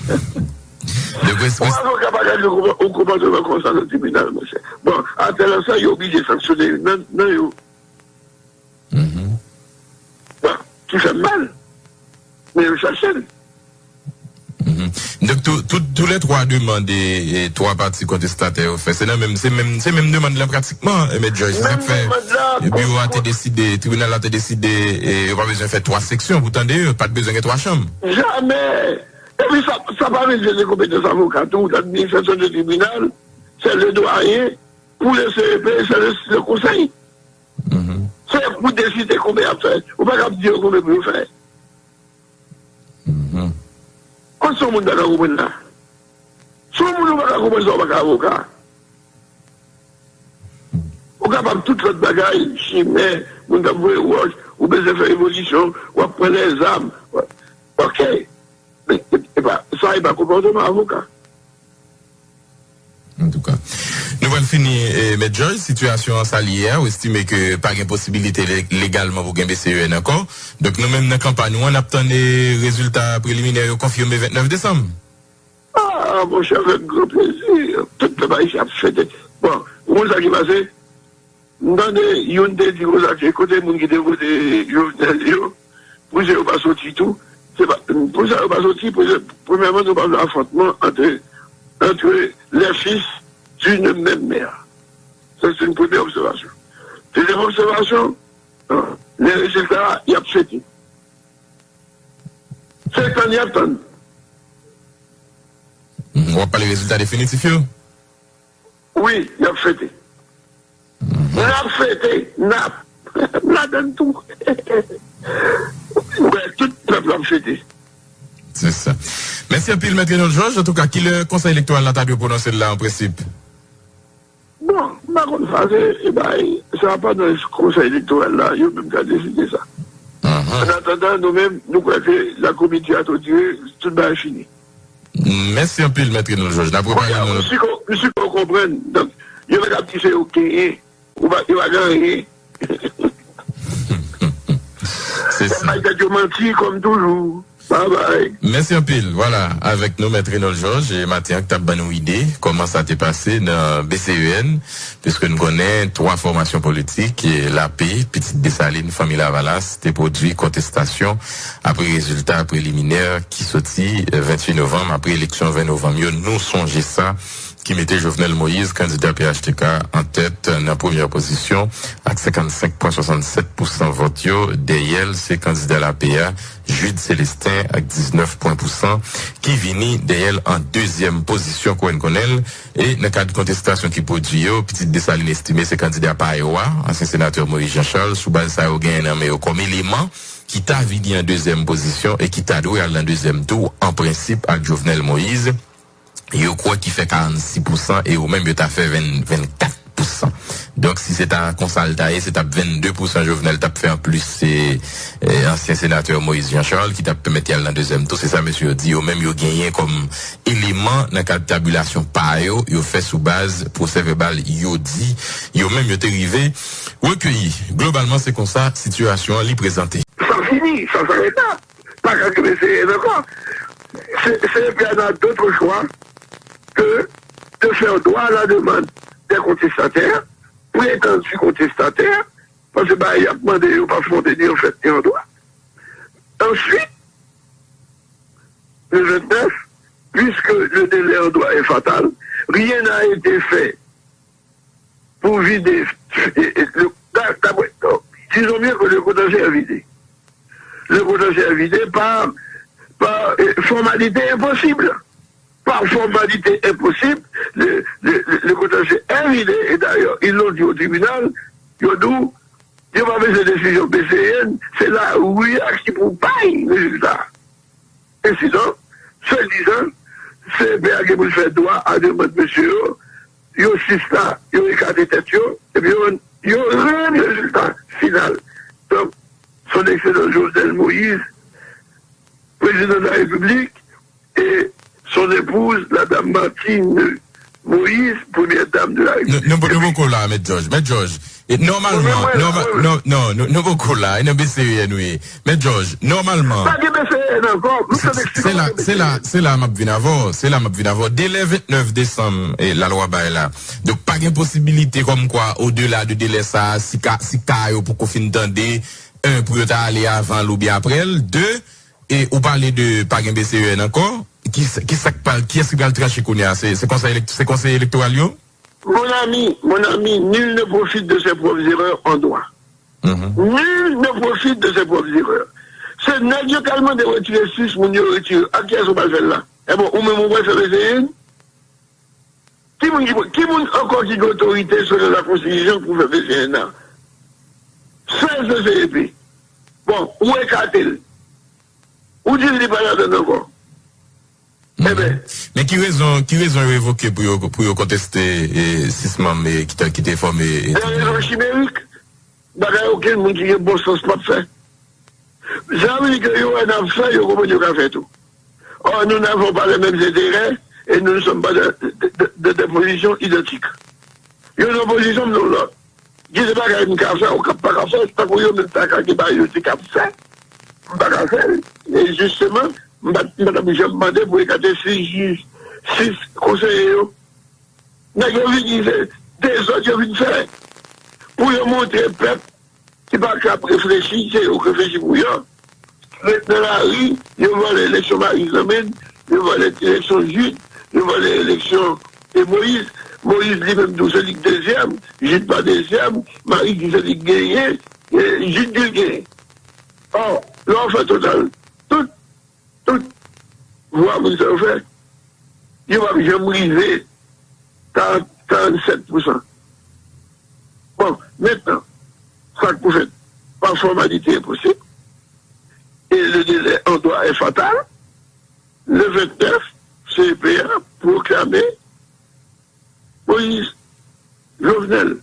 Yon res-, avoka pa ka gen yon konpòtman konsa nan tribinal, monchè. Bon, atè la sa, yo oblije sanksyone youn nan, nan yo. Bon, ki fè m mal. Men yo chache l. Donk, tou, tou, tou lè twa demann e, e twa pati kontestatè yo fè, se nan menm, se menm, se menm demann lan pratikman, e, Mèt George. Se sa k fè biwo a te deside, tribinal la te deside, e, yo pa bezwen fè twa seksyon pou tande yo, pa t bezwen gen twa chanm. Jamè! Epi sa, sa pa vle di se konpetans avoka tou, administrasyon de tribinal, se le doyen, pou le C E P, se le, le konsèy. Se pou deside konbyen y ap fè. Ou pa kab di yo konbyen pou yo fè. Kòman se yon moun pa ka konprann la? Se yon moun ou pa ka konprann sa, ou pa ka avoka. Ou kapab tout lòt bagay, chimè, moun k ap voye wòch, ou bezwen fè revolisyon, w ap pran lèzam. Oke. Men, e pa, sa e pa konpòtman avoka. Antouka. Nou pral fini, e, Mèt George, sitiyasyon an sa l ye a, ou estime ke pa gen posibilite le-, legalman pou gen B C E N ankò. Donk, nou menm nan kanpay nou an, n ap tann, e, rezilta preliminè yo konfime vennèf desanm. Ah, monchè, avèk gran plezi. Tout pèp ayisyen ap fete. Bon, ou konn sa ki pase? M tande youn te di konsa ke kote moun ki te vote Jovenel yo, pou se yo pa soti tou. Se pa, pou sa yo pa soti, pou se, premyèman, nou pa vle afwontman entre, entre les fils d'une même mère. Sa, se yon premye obsèvasyon. Dezyèm obsèvasyon, lè rezilta a, y ap fete. Se tann y ap tann. W ap pale rezilta definitif yo? Wi, y ap fete. N ap fete, n ap. M ladann tou. Wè, tout pèp la ap fete. Se sa. Mèsi anpil, Mèt Renold Georges. Antouka, kilè Konsèy Elektoral la ta dwe pwononse l la, an prensip? Bon, m pa konn faze, e bay, sa pa nan Konsèy Elektoral la, yo menm ka deside sa. An atandan, nou menm, nou kwè ke la komite a to dire, tout bagay fini. Mèsi anpil, Mèt Renold Georges. N ap repale nou. M si ke w konprann. Donk, yo pa ka ap di se yo k genyen. Ou pa, yo pa gen anyen. Se sa. Bay tèt yo manti, kòm toujou. Babay. Mèsi anpil. Vwala, avèk nou, Mèt Renold Georges, e maten an, k t ap ban nou ide kòman sa te pase nan B C E N, piske n konnen twa fòmasyon politik, e Lape, Pitit Desalin, Fanmi Lavalas, te pwodui kontestasyon apre rezilta preliminè ki soti, e, venntuit novanm, apre eleksyon ven novanm yo. Nou sonje sa, ki mete Jovenel Moïse, kandida P H T K, an tèt nan premyè pozisyon ak senkannsenk pwen swasannsèt pousan vòt yo. Dèyè l, se kandida Lape a, Jude Célestin, ak diznèf pwen pousan, ki vini dèyè l an dezyèm pozisyon, kwè n konnen l. E nan kad kontestasyon ki pwodui yo, Pitit Desalin estime se kandida pa yo a, ansyen senatè Moïse Jean Charles, sou baz sa yo genyen nan men yo kòm eleman ki ta vini an dezyèm pozisyon e ki ta dwe al nan dezyèm tou, an prensip, ak Jovenel Moïse. Yo kwè ki fè karannsis pousan e yo menm yo ta fè ven, vennkat Donk, si se ta konsa l ta ye, se t ap vennde pousan Jovenel t ap fè anplis, se, eh, ansyen senatè Moïse Jean Charles ki t ap pèmèt y al nan dezyèm tou. Se sa mesye yo di, yo menm yo genyen kòm eleman nan kad tabilasyon pa yo, yo fè sou baz pwosè vèbal yo di, yo menm yo te rive rekeyi. Globalman, se konsa sitiyasyon an li prezante. Sa fini, sa s'arrêta. Pa ka kenbe C E N ankò. C'est, c'est, il n'a d'autre choix que de faire droit à la demande des contestataires, prétendus contestataires, paske bagay y ap mande yo pa fonde ni an fèt ni an dwa. Answit, le vennèf, puisque le délai en droit est fatal, rien n'a été fait pour vider, e, e, le, d'a-, d'après, non, disons mieux que le contentieux est vidé. Le contentieux est vidé par, par, euh, formalité impossible. Par formalité impossible, le, le, le, le contentieux est vidé, et d'ailleurs, ils l'ont dit au tribunal, ils ont dit, yo pa bezwen desizyon B C E N, se lari a ki pou bay rezilta. Ensidan, swadizan, C E P a gen pou l fè dwa a demann mesye yo, yo sis la, yo ekate tèt yo, epi yo, yo rann rezilta final. Donk, Son Excellence Jovenel Moïse, Président de la République, et son épouse, la dame Martine Moïse, Première Dame de la République. Nou, nou, nou poko la, Mèt Jòj. Mèt Jòj, e, nòmalman, nòma-, non, non, nou, nou poko la, e nan B C E N nou ye. Mèt Jòj, nòmalman, pa gen B C E N ankò. Se, se la, se la, se la m ap vin avè w, se la m ap vin avè w. Delè vennèf desanm, e, lalwa bay la. Donk, pa gen posibilite kòmkwa, odela de delè sa a, si ka, si ka yo poko fin tande, en, pou yo ta ale avan l oubyen apre l, de, e ou pale de pa gen B C E N ankò, ki, ki sa k pral, kiyès ki pral tranche kounye a? Se, se konsèy elek-, se konsèy elektoral yo? Mon ami, mon ami, nul ne profite de ses propres erreurs en droit. Mhm. Nul ne profite de ses propres erreurs. Se nèg yo k al mande retire sis moun yo retire. Ak kiyès ou pral fè l la? Ebyen, ou menm ou pral fè B C E N? Ki moun ki, ki moun ankò ki gen otorite selon la konstitisyon pou fè B C E N nan? Sèl se C E P. Bon, ou ekate l. Ou di l li pa ladann ankò. Mhm. Enben. Men ki rezon, ki rezon yo evoke pou yo, pou yo konteste, e, sis manm, e, ki te, ki te fòme, e, de rezon chimerik. Bagay okenn moun ki gen bon sans p ap fè. Sa vle di ke yo wè n ap fè, yo konprann yo ka fè tou. Or, nous n'avons pas les mêmes intérêts et nous ne sommes pas de, de, de, de, de positions identiques. Yo nan pozisyon, m nan lòt. Gen de bagay m ka fè, ou ka, pa ka fè, tankou yo menm ta ka gen bagay yo te ka fè, m pa ka fè l. E jisteman, m pa, m pa t ap janm mande pou ekate sis jij, sis konseye yo. Nèg yo vini, se dezòd yo vin fè. Pou yo montre pèp ki pa kab reflechi, se yo k reflechi pou yo. Ret nan lari, yo vòlè eleksyon Maryse nan men n, yo vòlè eleksyon Jid, yo vòlè eleksyon, e, Moyiz. Moyiz li menm tou, se li k dezyèm, Jid pa dezyèm, Maryse di se li k genyen, e, Jid di l genyen. Ò, lè w fè total, tout tout vwa moun sa yo fè, yo p ap janm rive karant, karannsèt pousan. Bon, mentnan, sa k pou fèt, pa fòmalite enposib, e le délai en droit est fatal, le vennèf, C E P a pwoklame Moyiz, Jovenel.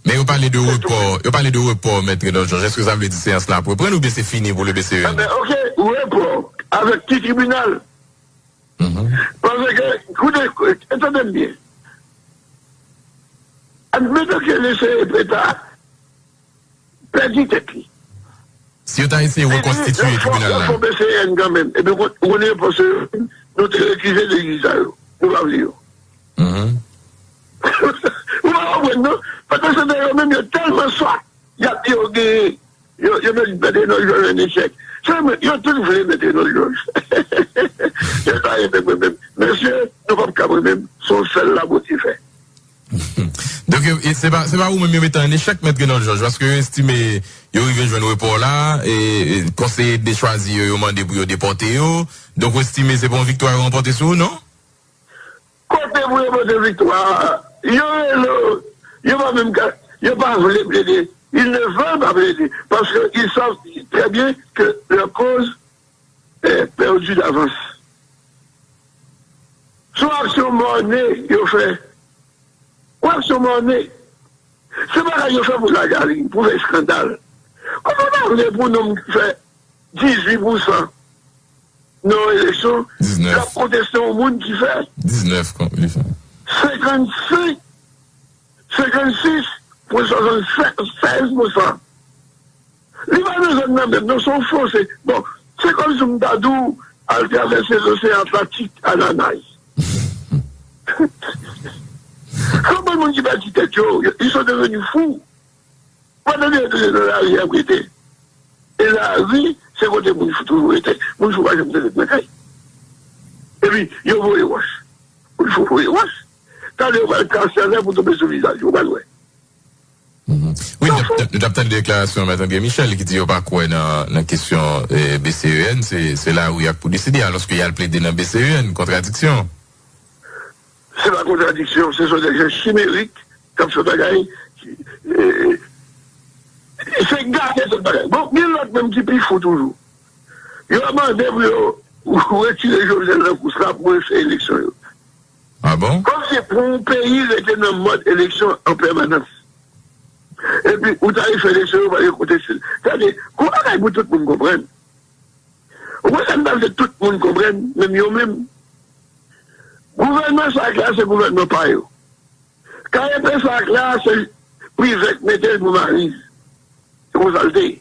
Men yo pale de repò, yo pale de repò, Mèt Renold Georges. Èske sa vle di seyans la ap reprann oubyen se fini pou le B C E N? Enben, oke, repò avèk ki tribinal? Mhm. Paske, koute, tande m byen. Admetan ke le C E P ta pèdi tèt li. Si yo ta eseye rekonstitiye tribinal la. Epi, yo fè, yo fè B C E N kanmenm. Epi, ou konnen, paske nou te rekize de jij sa yo. Nou pa vle yo. Mhm. Ou pa konprann, non? Pandan se tan, yo menm, yo tèlman swaf, y ap di yo gen, yo, yo mèt Mèt Renold Georges an echèk. Se menm, yo tout vle Mèt Renold Georges. Yo ta renmen mwen menm. Mesye, nou p ap ka mwen menm. Se yon sèl la Bondye fè. Donk, yo, e se pa, se pa ou menm yo mete an echèk, Mèt Renold Georges, paske yo estime yo rive jwenn repò la, e, e konseye de chwazi yo, yo mande pou yo depòte yo. Donk, ou estime se pa yon viktwa yo ranpòte sou ou, non? Kote pou yo pote viktwa a? Yo rele, yo pa menm ka, yo pa vle plede. Ils ne veulent pas plaider, parce que ils savent très bien que leur cause est perdue d'avance. Se yon aksyon mòne yo fè. Yon aksyon mòne. Se bagay yo fè pou lagari, pou fè eskandal. Kòman w ta vle pou nonm ki fè dizuit pousan nan yon eleksyon, k ap konteste yon moun ki fè diznèf, diznèf, li fè senkannsenk, senkannsis pwen swasannsèz pousan. Li pa nan zòn nan menm, non, se yon fon, se, bon, se kòmsi m ta di w, al travèse loseyan Atlantik a nanay. Konbyen moun ki pèdi tèt yo, ils sont devenus fous. Pandan yo rete nan lari, y ap rete. E lari, se kote moun fou toujou rete. Moun fou pa janm rete nan kay. Epi, yo voye wòch. Moun fou voye wòch. Talè yo pral kase anlè pou tonbe sou vizaj yo, ou pral wè. Mhm. Wi, nou t ap, nou t ap tande deklarasyon Mèt André Michel ki di yo pa kwè nan, nan kesyon, eh, B C E N, se, se lari a k pou deside, alòske y al plede nan B C E N, kontradiksyon. Se pa kontradiksyon, se son de jan chimerik k ap fè bagay. Eh, se gate tout bagay. Bon, gen lòt menm ki pi fou toujou. Yo mande pou yo retire Jovenel nan kous la pou refè eleksyon yo. Ah bon? Kòmsi pou yon peyi rete nan mòd eleksyon an pèmanans. Epi, ou ta refè eleksyon yo, pa gen konteste. Tande, gon bagay pou tout moun konprann. Ou konprann sa m ta vle tout moun konprann, menm yo menm. Gouvènman sa k la, se gouvènman pa yo. K P S la k la, se Privè k mete l pou Mariz. Se konsa l te ye.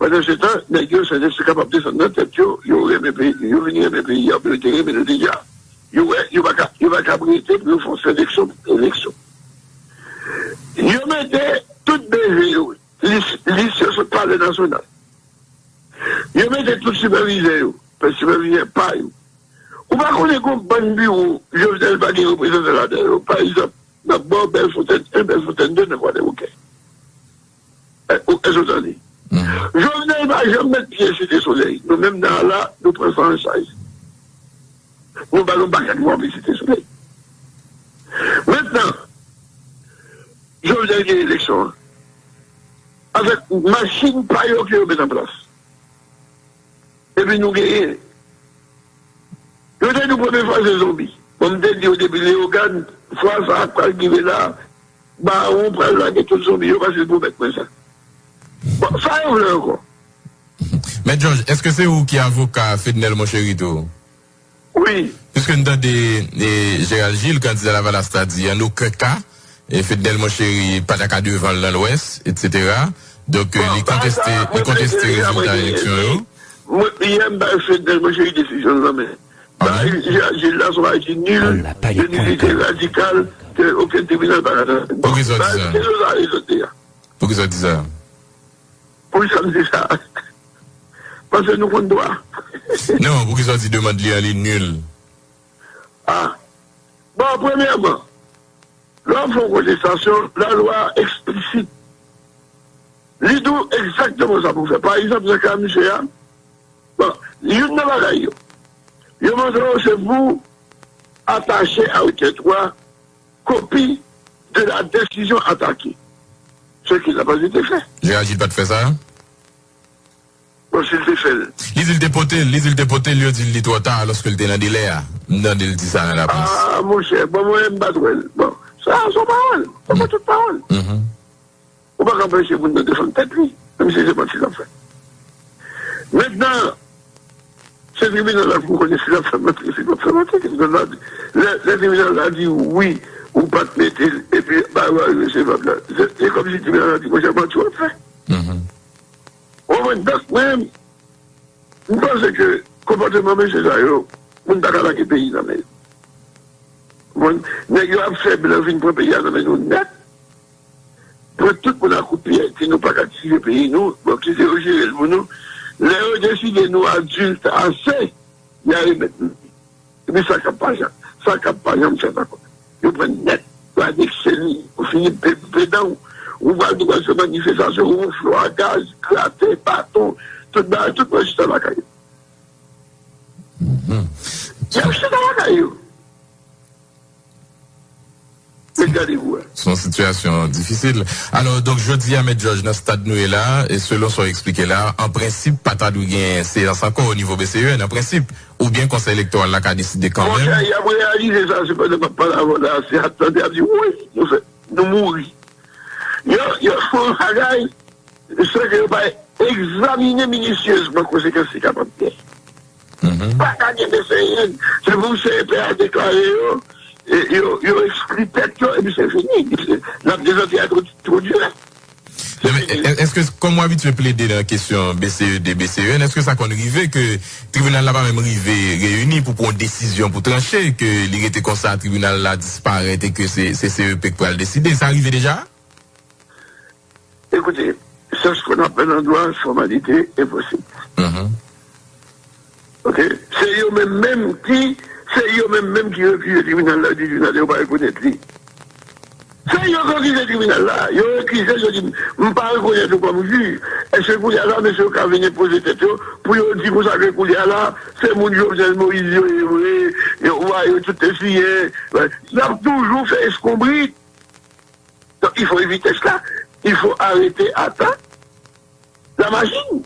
Pandan se tan, nèg yo, Sentespri kapab desann nan tèt yo, yo renmen peyi, yo vin renmen peyi a, yo te renmen l deja. Yo wè, yo pa ka, yo pa ka rete pou yo fè yon seleksyon, eleksyon. Yo mete tout B V yo, lis, lis yo sot Palè Nasyonal. Yo mete tout sipèvizè yo, fè sipèvizè pa yo. Ou pa konnen gon bann biwo, Jovenel pa gen reprezantan ladan yo. Pa egzanp, n ap ba w Bèlfonntèn en, Bèlfonntèn de nan Kwadèboukè. Èske w tande? Jovenel pa janm met pye Site Solèy. Nou menm nan la, nou pran sa an chaj. Nou ba l yon pakèt vwa pou Site Solèy. Mentnan, Jovenel gen eleksyon an. Avèk machin pa yo ke yo met an plas. Epi nou genyen. Yo te di premye fwa se zonbi. Bon, m te di yo depi Leyogàn, fwa sa a pral rive la, Bawon pral lage tout zonbi yo, paske l pwomèt mwen sa. Bon, sa yo vle ankò? Mèt Jòj, èske se ou ki avoka Fednel Monchéry tou? Wi. Piske n tande, e, Gérald Gilles, kandida Lavalas la, di an okenn ka, e, Fednel Monchéry pa ta ka devan l nan Lwès, etsetera. Donk, e, li konteste, li konteste rezilta eleksyon yo. Mwen, yè m bay Fednel Monchéry desizyon l nan men. Bay Gérald Gilles la se yon bagay ki nil, de nilite radikal, ke okenn tribinal pa ka. Poukisa w di sa? Bay Delo la rezon de a. Poukisa w di sa? Poukisa m di sa? Paske nou konn dwa. Non, poukisa w di demann li an li nil? Ah. Bon, premyèman, lè w ap fè yon kontestasyon, lalwa eksplisit. Li di w egzakteman sa pou w fè. Pa egzanp, nan ka misye a, bon, youn nan bagay yo, yo mande w se pou atache a requête ou a copie de la décision attaquée. Ce qu'il n'a pas été fait. Gérald Gilles pa t fè sa? Bon, si l te fè l. Li di l te pote l, li di l te pote l, yo di l li twò ta, alòske l te nan delè a. M tande l di sa nan lapres. Ah, monchè, bon, mwen, m pa t wè l. Bon, sa, se yon pawòl. Se pa tout pawòl. Ou pa ka anpeche moun nan defann tèt li, menm si se manti l ap fè. Mentnan, se tribinal la pou konnen si l ap fè manti, si l p ap fè manti. Tribinal la di, lè, lè tribinal la di wi, ou pa t mete l, epi bagay yo resevab la, se, se kòmsi tribinal la di, monchè, manti w ap fè. Ou konprann? Donk, mwen, m panse ke konpòteman mesye sa yo, moun ta ka lage peyi nan men yo. Bon, nèg yo ap fè blan vin pran peyi a nan men nou nèt. Pran tout moun a kout pyè, di nou pa ka dirije peyi nou, bon, kite yo jere l pou nou. Lè yo deside nou adilt ase, y a remèt nou. Epi sa k ap pa janm, sa k ap pa janm fèt ankò. Yo pran nèt, yo anekse li, yo fini pe, pe dan w. Ou pral, nou pral fè manifestasyon, woufle w a gaz, grate, baton, tout bagay, tout moun chita lakay yo. Y ap chita lakay yo. Met gade pou wè. Se yon sitiyasyon difisil. Alò, donk, jodi a, Mèt Jòj, nan stad nou ye la, e selon sa w eksplike la, an prensip, pa ta dwe gen seyans ankò o nivo B C E N, an prensip. Oubyen Konsèy Elektoral la ka deside kanmenm. Monchè, y ap reyalize sa, se pandan m ap pale avè w la, se ap tande, ap di, wi, nou fè, nou mouri. Yo, yo fè yon bagay san ke yo pa egzamine minisyezman konsekans li kapab gen. Pa ka gen B C E N. Se pou C E P a deklare yo, e, yo, yo ekskli tèt yo, epi se fini. N ap dezòde a twò, twò di. Non, men, e- èske, kòm w abitye plede nan kesyon B C E de, B C E N, èske sa konn rive ke tribinal la pa menm rive reyini pou pran yon desizyon, pou tranche, ke li rete konsa, tribinal la disparèt e ke se, se C E P k pral deside? Sa rive deja? Ekoute, se ce qu'on appelle an dwa fòmalite enposib. Oke? Se yo menm menm ki, se yo menm menm ki rekize tribinal la, di tribinal yo pa rekonèt li. Se yo ki rekize tribinal la, yo rekize l, yo di, "M pa rekonèt ou kòm jij." Èske kounye a la, mesye yo ka vin enpoze tèt yo, pou yo di konsa ke kounye a la, se moun Jovenel Moïse yo ye vre, yo, wa yo tout te siyen. Y ap toujou fè eskonbrit. Donc, il faut éviter cela. Il faut arrêter à temps la machine.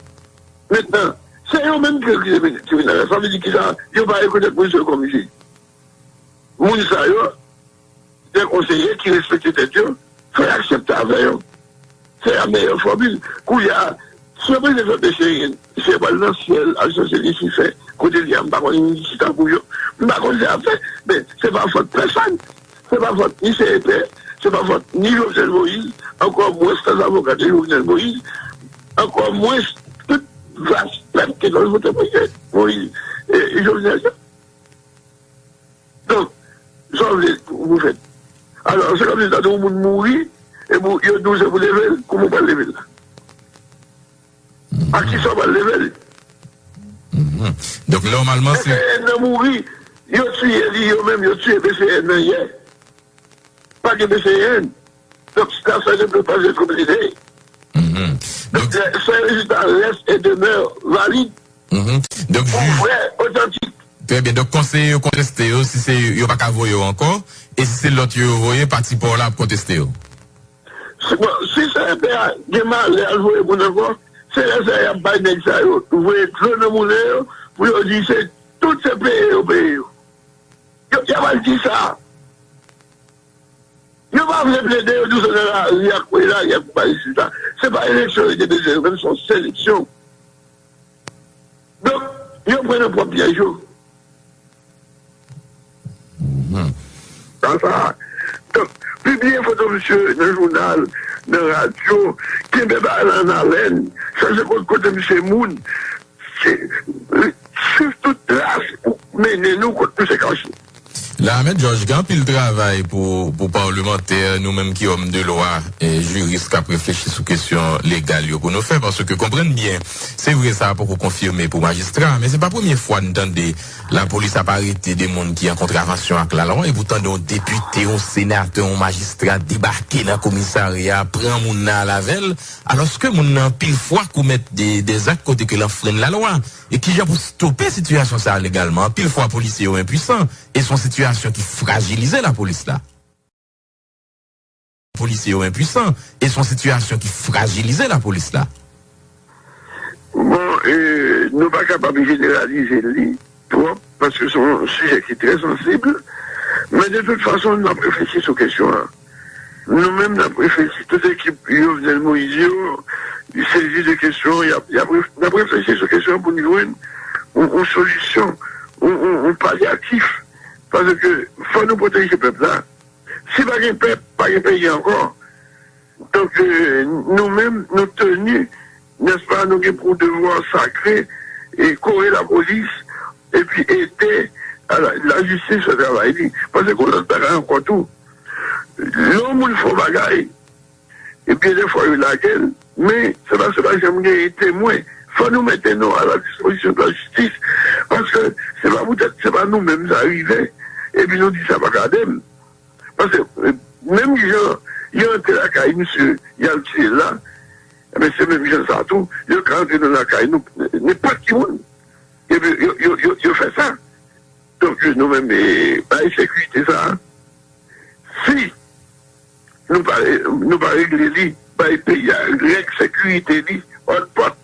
Maintenant, se yo menm ki rekize tribinal la. Sa vle di ki sa? Yo pa rekonèt moun sa yo kòm jij. Moun sa yo, de konseye ki respekte tèt yo, fò y aksepte avè yo. Se la meyè fòmil. Kounye a, si yo bezwen fè B C E N, se pral nan syèl, al chèche Lisifè, kote l ye a, m pa konn, li chita pou yo. M pa konn sa y ap fè, men se pa fòt pèsòn. Se pa fòt ni C E P, se pa fòt ni Jovenel Moïse, ankò mwens tan avoka de Jovenel Moïse, ankò mwens tout vas pèp ki t al vote Moïse, Moïse, e, e Jovenel yo. Donk, sa w vle pou, pou fèt? Alò, se kòmsi sa tou yon moun mouri, e pou, yo di w se pou leve l, kouman w pral leve l la? Ak ki sa w pral leve l? Donk, nòmalman, se B C N nan mouri, yo tiye li, yo menm, yo tiye B C N nan yè. Pa gen B C N. Donk, la sa ne peut pas être oblidé. Donk, se rezilta reste et demeure valide. Donk, pou jij vrè, otantik. Trè byen. Donk, konseye yo konteste yo, si se yo pa ka voye yo ankò, e si se lòt yo yo voye, pati pa w la ap konteste yo. Si, bon, si C E P a gen malè al voye moun ankò, se lè sa y ap bay nèg sa yo, voye dlo nan moulen yo, pou yo di se tout se peye yo peye yo. Yo, y ap al di sa. Yo pa vle plede, yo di w se nan lari ak, voye lari ak pou bay rezilta. Se pa eleksyon yo te bezwen, yo menm se yon seleksyon. Donk, yo pran nan pwòp pyèj yo. Sa, sa. Donk, pibliye foto misye nan jounal, nan radyo, kenbe bagay la an alèn, chache kote, kote misye moun, se, swiv tout tras pou mennen nou kot misye kache. La, Mèt Jòj, gen anpil travay pou, pou palmantè, nou menm ki òm de lwa, e jiris k ap reflechi sou kesyon legal yo pou nou fè, paske konprann byen, se vre sa a poko konfime pou majistra, men se pa premye fwa n tande lapolis ap arete de moun ki an kontravansyon ak lalwa, epi w tande yon depite, yon senatè, yon majistra debake nan komisarya, pran moun nan al avè l, alòske moun nan anpil fwa komèt de, de zak kote ke l anfrenn lalwa. E kijan pou stope sitiyasyon sa a legalman? Anpil fwa, polisye yo enpwisan, e se yon sitiyasyon ki frajilize lapolis la. Polisye yo enpwisan, e se yon sitiyasyon ki frajilize lapolis la. Bon, e, nou pa kapab jeneralize li twòp, paske se yon sijè ki trè sansib, men de tout fason, n ap reflechi sou kesyon an. Nou menm, n ap reflechi, tout ekip Jovenel Moïse yo, sezi de kesyon, y ap, y ap ref-, n ap reflechi sou kesyon an pou n jwenn yon, yon solisyon, yon, yon, yon palyatif. Paske fò nou pwoteje pèp la. Si pa gen pèp, pa gen peyi ankò. Donk, e, nou menm, nou teni, nèspa, nou gen pou devwa sakre e kore lapolis, epi ede a la, lajistis fè travay li. Paske gon lòt bagay ankò tou. Lè yon moun fè yon bagay, epi defwa yo lage l, men se pa, se pa janm genyen temwen. Fò nou mete nou a la dispozisyon de la jistis, paske se pa poutèt se pa nou menm sa rive, epi nou di sa pa gade m. Paske, e, menm jan y antre lakay misye, y al tiye l la, enben, se menm jan sa tou, yo ka antre nan lakay nou, nenpòt ki moun. Epi yo, yo, yo, yo fè sa. Donk, nou menm, e, bay sekirite sa a, si nou pa, nou pa regle li, bay peyi a règ sekirite li, òd pòt,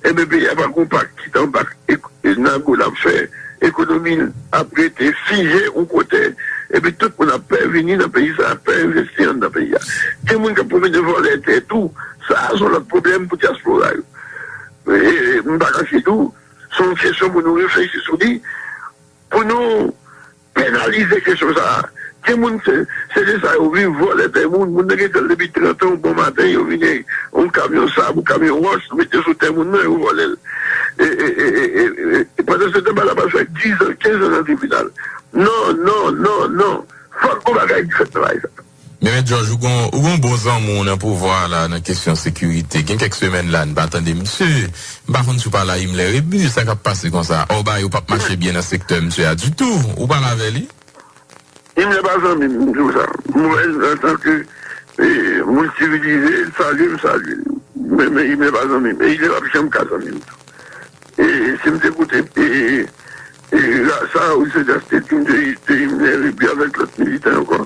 enben, peyi a pa gon pa ki t anba ek-, nan go l ap fè, ekonomi l ap rete fije yon kote, Epi tout moun ap pè vini nan peyi sa, ap pè envesti anndan peyi a. Gen moun k ap pwofite vòlè tè tou. Sa a se yon lòt pwoblèm pou dyaspora yo. E, m pa kache tou, se yon kesyon pou nou reflechi sou li, pou nou penalize kesyon sa a. Gen moun, se, se de sa yo viv, vòlè tè moun. Moun nan gen tè l depi trant an, yon bon maten, yo vini yon kamyon sab, yon kamyon wòch, yo mete sou tè moun nan, yo vòlè l. E, e, e, e, e, e, pandan se tan, bagay la pral fè diz an, kenz an nan tribinal. Non, non, non, non. Fòk gon bagay ki fèt nan bagay sa. Men, Mèt Jòj, ou gon, ou gon bon zanmi w nan pouvwa a la, nan kesyon sekirite. Gen kèk semèn la, n pa tande misye. M pa konn si w pale a Himmler Rébu, sa k ap pase konsa? Òba yo p ap mache byen nan sektè misye a ditou. Ou pale avè li? Himmler pa zanmi m, m di w sa. M wè l antanke, e, moun sivilize, l salye, m salye l. Men, men Himmler pa zanmi m. E Himmler p ap janm ka zanmi m tou. E si m te koute, e, e, e, la, sa, ou se te, te, te, te Himmler, epi avèk lòt militan ankò.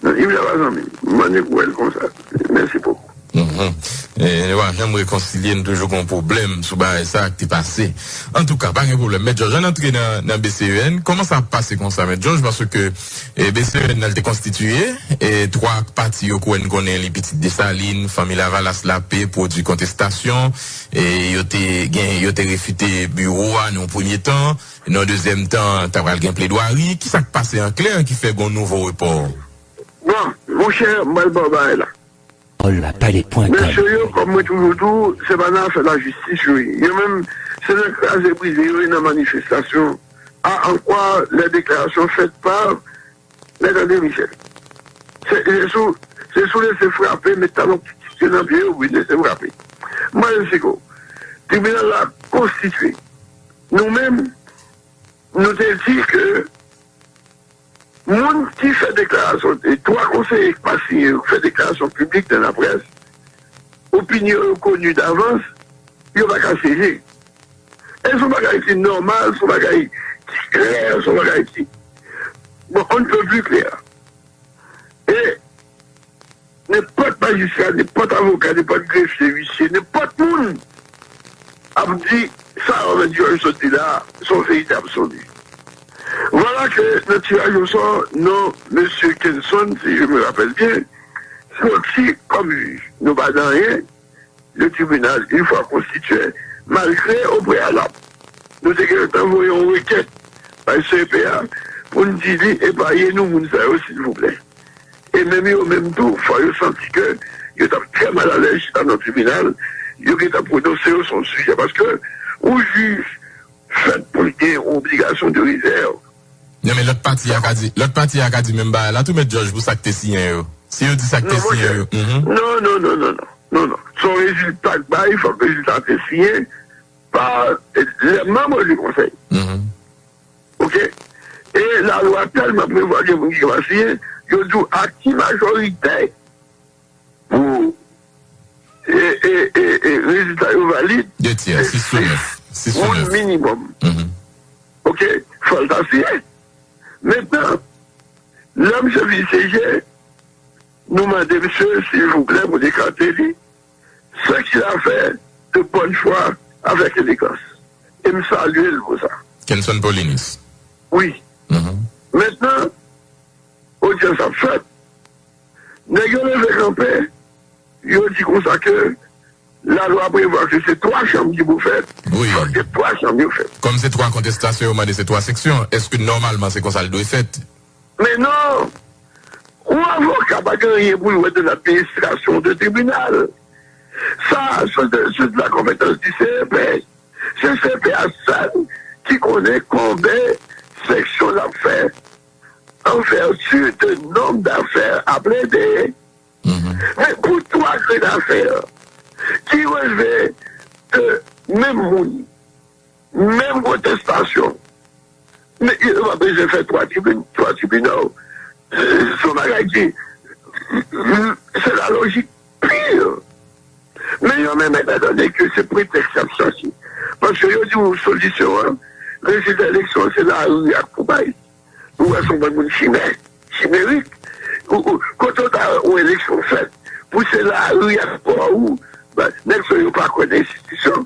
Non, Himmler pa zanmi m. M annik wè l konsa. Mèsi bokou. Mhm. E, nou pa janm rekonsilye, n toujou gon pwoblèm sou bagay sa k te pase. Antouka, pa gen pwoblèm. Mèt Jòj, ann antre nan, nan B C E N. Kòman sa ap pase konsa, Mèt Jòj? Paske, e, B C E N nan, l te konstitiye, e, twa pati yo kwè n konnen li, Pitit Desalin, Fanmi Lavalas, Lape, Pwodui Kontestasyon, e, yo te gen, yo te refite biwo a nan yon premye tan, nan yon dezyèm tan, ta pral gen pledwari. Kisa k pase an klè ki fè gon nouvo repò? Bon, monchè, m pral ba w bagay la. Pawòl la pale pwen kay. Mesye yo, kòm mwen toujou di w, se pa nan afè lajistis yo ye. Yo menm, se nan kraze brize yo ye nan manifestasyon. À en quoi les déclarations faites par Mèt André Michel. Se, se sou, se sou lese frape, met talon pitit yo nan pye yo, wi, lese frape. Mwen, m esplike w. Tribinal la konstitye. Nou menm, nou te di ke moun ki fè deklarasyon, e twa konseye ki pa siyen yo, ki fè deklarasyon piblik nan laprès, opinyon yo koni davans, yo pa ka syeje. E se yon bagay ki nòmal, se yon bagay ki klè, se yon bagay ki, bon, on ne peut plus clair. E nenpòt majistra, nenpòt avoka, nenpòt grefye, uisye, nenpòt moun ap di sa Mèt Jòj sot di la, se yon verite absoli. Vwala ke nan tiraj osò, non mesye Kenson, si je me rappelle bien, soti kòm jij. Nou pa di anyen, le tribunal, une fois constitué, malgre o preyalab, nou te gentan voye yon rekèt bay C E P A pou n di li epaye nou moun sa yo, silvouplè. E menm yo menm tou, fò yo santi ke yo t ap trè malalèz chita nan tribinal, yo gentan pwononse yo sou yon sijè. Paske yon jij fèt pou l gen yon obligasyon de rezèv. Non, men lòt pati a ka di, lòt pati a ka di menm bagay la tou, Mèt Jòj, pou sa k te siyen yo. Si yo di sa k te siyen yo. Mhm. Non, non, non, non, non. Non, non. Se yon rezilta k bay, fòk rezilta te siyen pa, e, lè manm du konsèy. Mhm. Oke? E lalwa tèlman prevwa gen moun ki va siyen, yo di w a ki majorite pou, e, e, e, e, rezilta yo valid, de tyè, se sis sou nèf. Sis sou nèf minimòm. Mhm. Oke? Fò l ta siyen. Mentnan, lè misye vin syeje, nou mande misye, silvouplè, pou l ekate li, ce qu'il a fait de bonne foi, avec élégance. E m salye l pou sa. Kenson Paulinus. Wi. Mhm. Mentnan, odyans ap fèt. Nèg yo leve kanpe, yo di konsa ke lalwa prevwa ke se twa chanm ki pou fèt. Wi. Fòk se twa chanm yo fèt. Kòm se twa kontestasyon yo mande, se twa seksyon, èske nòmalman se konsa l dwe fèt? Men non! Yon avoka pa gen anyen pou l wè de l'administration de tribunal. Sa, se de, se de la compétence du C E P. Se C E P a sèl ki konnen konbyen seksyon l ap fè en vertu de nombre d'affaires à plaider. Mhm. Men pou twa grenn afè ki relve de menm moun, menm kontestasyon, men yo pa bezwen fè twa tribin-, twa tribinal. Se yon bagay ki, se la lojik pir. Men yo menm, etan done ke se pretèks y ap chache. Paske yo di w solisyon an, rezilta eleksyon an, se lari ak poubay. Ou wè se yon bann moun chimè, chimerik. Ou, ou, kote w ta wè yon eleksyon fèt, pou se lari ak kò ou, ba, nèg sa yo pa kwè nan enstitisyon.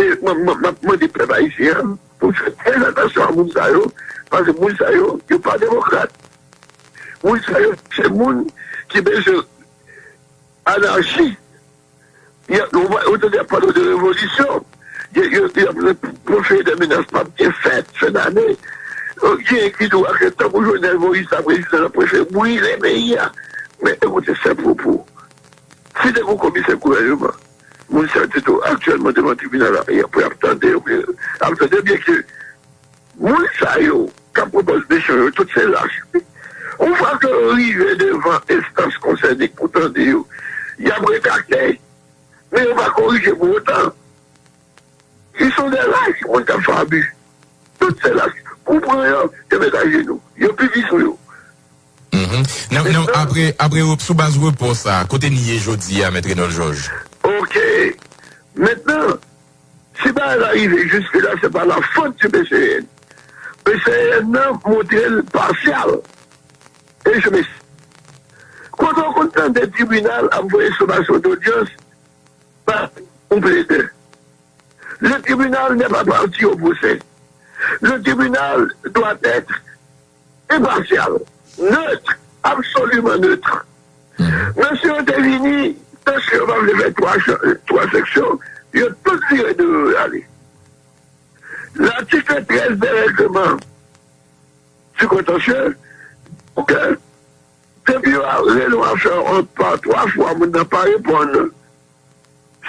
E mwen, mwen, m ap mande pèp ayisyen an pou fè trè atansyon a moun sa yo, paske moun sa yo, yo pa demokrat. Moun sa yo, se moun ki bezwen anachi. Yo, yo, yo tande ap pale de revolisyon. Yo, yo, yo ap pwofere de menas p ap gen fèt fen ane. Gen ki di w a ke tankou Jovenel Moïse la prezidan, l ap prefere brile peyi a. Men ekoute, se pwopo. Si te gen yon komisè gouvènman, moun sa yo te tou aktyèlman devan tribinal la, y ap, y ap tande, y ap tande, byenke moun sa yo k ap pran pòz mesyon yo, tout se lach. Yon fwa ke yo rive devan enstans konsène pou tande yo, y ap retrakte, men yo pa korije pou otan. Ils sont des lâches, moun k ap fè abi. Tout se lach. Ou pran yo, yo met ajenou. Yo pi vi sou yo. Mhm. Nan, nan, apre, apre, sou baz repò sa, kote n ye jodi a, Mèt Renold Georges? Ok. Mentnan, si bagay la rive jiske la, se pa la fot di P C N. P C N nan montre l pasyal. E je m'explique. Kote w konn tande tribinal ap voye somasyon dodyans pa yon pledè. Le tribunal n'est pas parti au procès. Le tribunal doit être impartial, neutre, absolument neutre. Mesye yo te vini, paske yo pa vle fè twa, twa seksyon, yo tout vire deyò yo ale. L'article treize des règlements du contentieux, ok, depi yo rele yon afè an pa twa fwa, moun nan pa reponn,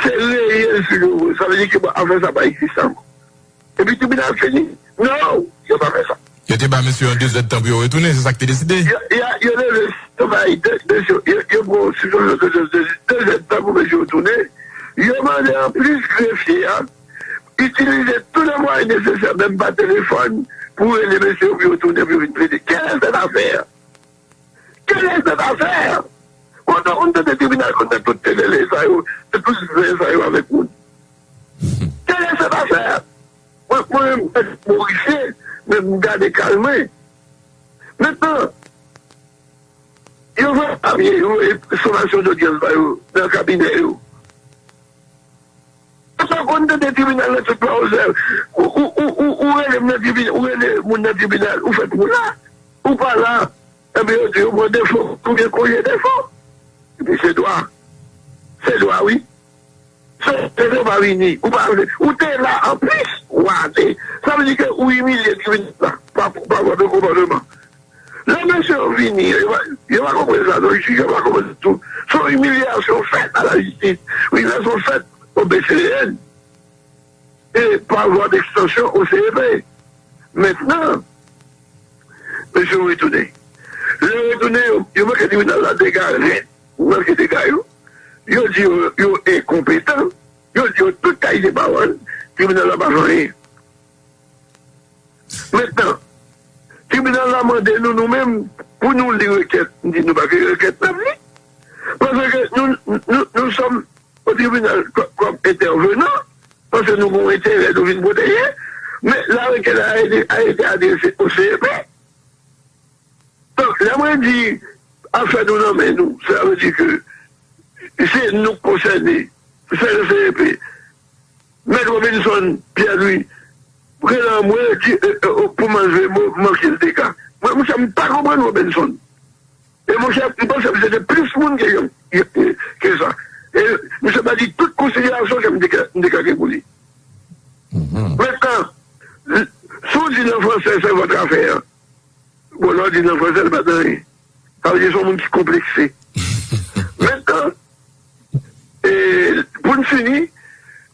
se reye l sou yo. Sa vle di ke afè sa pa egziste ankò. Epi tribinal fini. Non, yo pa fè sa. Yo te ba mesye yo de zèdtan pou yo retounen, se sa k te deside. Yo, yo, yo leve, yo bay de, de, yo, yo pran sitiyasyon de, de, de, de zèdtan pou mesye yo tounen. Yo mande anplis grefye a itilize tout le mwayen nesesè, menm pa telefòn, pou rele mesye yo pou yo tounen, pou yo vin plede. Quelle est cette affaire? Quelle est cette affaire? Kote w konn tande tribinal konn fè tout telele sa yo, tout zen sa yo avèk moun? Quelle est cette affaire? Mwen, mwen menm, Morisyen, men m gade kay mwen. Mentnan, yo voye papye, yo voye somasyon dodyans ba yo nan kabinè yo. Sa konn tande tribinal nan tout pa ozè. Ou, ou, ou, ou, ou rele m nan tribinal, ou rele moun nan tribinal, ou fè twou la. Ou pa la. Enben, yo di yo pran defo, oubyen konje defo. Epi se dwa. Se dwa, wi. Se, se yo pa vini. Ou pa vle. Ou te la anplis, ou rate. Sa vle di ke ou imilye tribinal la. Pa, pa vwa de konpòteman. Lè mesye yo vini, yo pa, yo pa konprann sa, non, jij yo pa konprann tou. Se yon imilyasyon fèt a lajistis. Imilyasyon fèt o P C N. E pa vwa dekstansyon o C E P. Mentnan, mesye yo retounen. Lè yo retounen, yo, yo manke tribinal la dega rèd. Yo manke dega yo. Yo di yo, yo enkonpetan. Yo di yo tout kalite pawòl. Tribinal la pa fè anyen. Mentnan, tribinal la mande nou, nou menm, pou nou li rekèt. M di nou pa gen rekèt n ap li. Paske nou, nou, nou sòm o tribinal kò-, kòm entèvenan, paske nou gen yon enterè nou vin pwoteje. Men la rekèt la a ete, a ete adrese o C E P. Donk, lè mwen di afè nou nan men nou, sa vle di ke se nou k konsène, se le C E P. Mèt Robinson Pierre Louis, rele anmwe, di, e, e, o, pou manje mo, manke l dega. Mwen, monchè, m pa konprann Robinson. E monchè, m panse misye te plis moun ke yo, ke sa. E misye pa di tout konsiderasyon ke m te ka, m te ka gen pou li. Mentnan, si w di nan franse, c'est votre affaire. Bon, lè w di nan franse, l pa t anyen. Sa vle di se yon moun ki konplekse. Mentnan, e, pou n fini,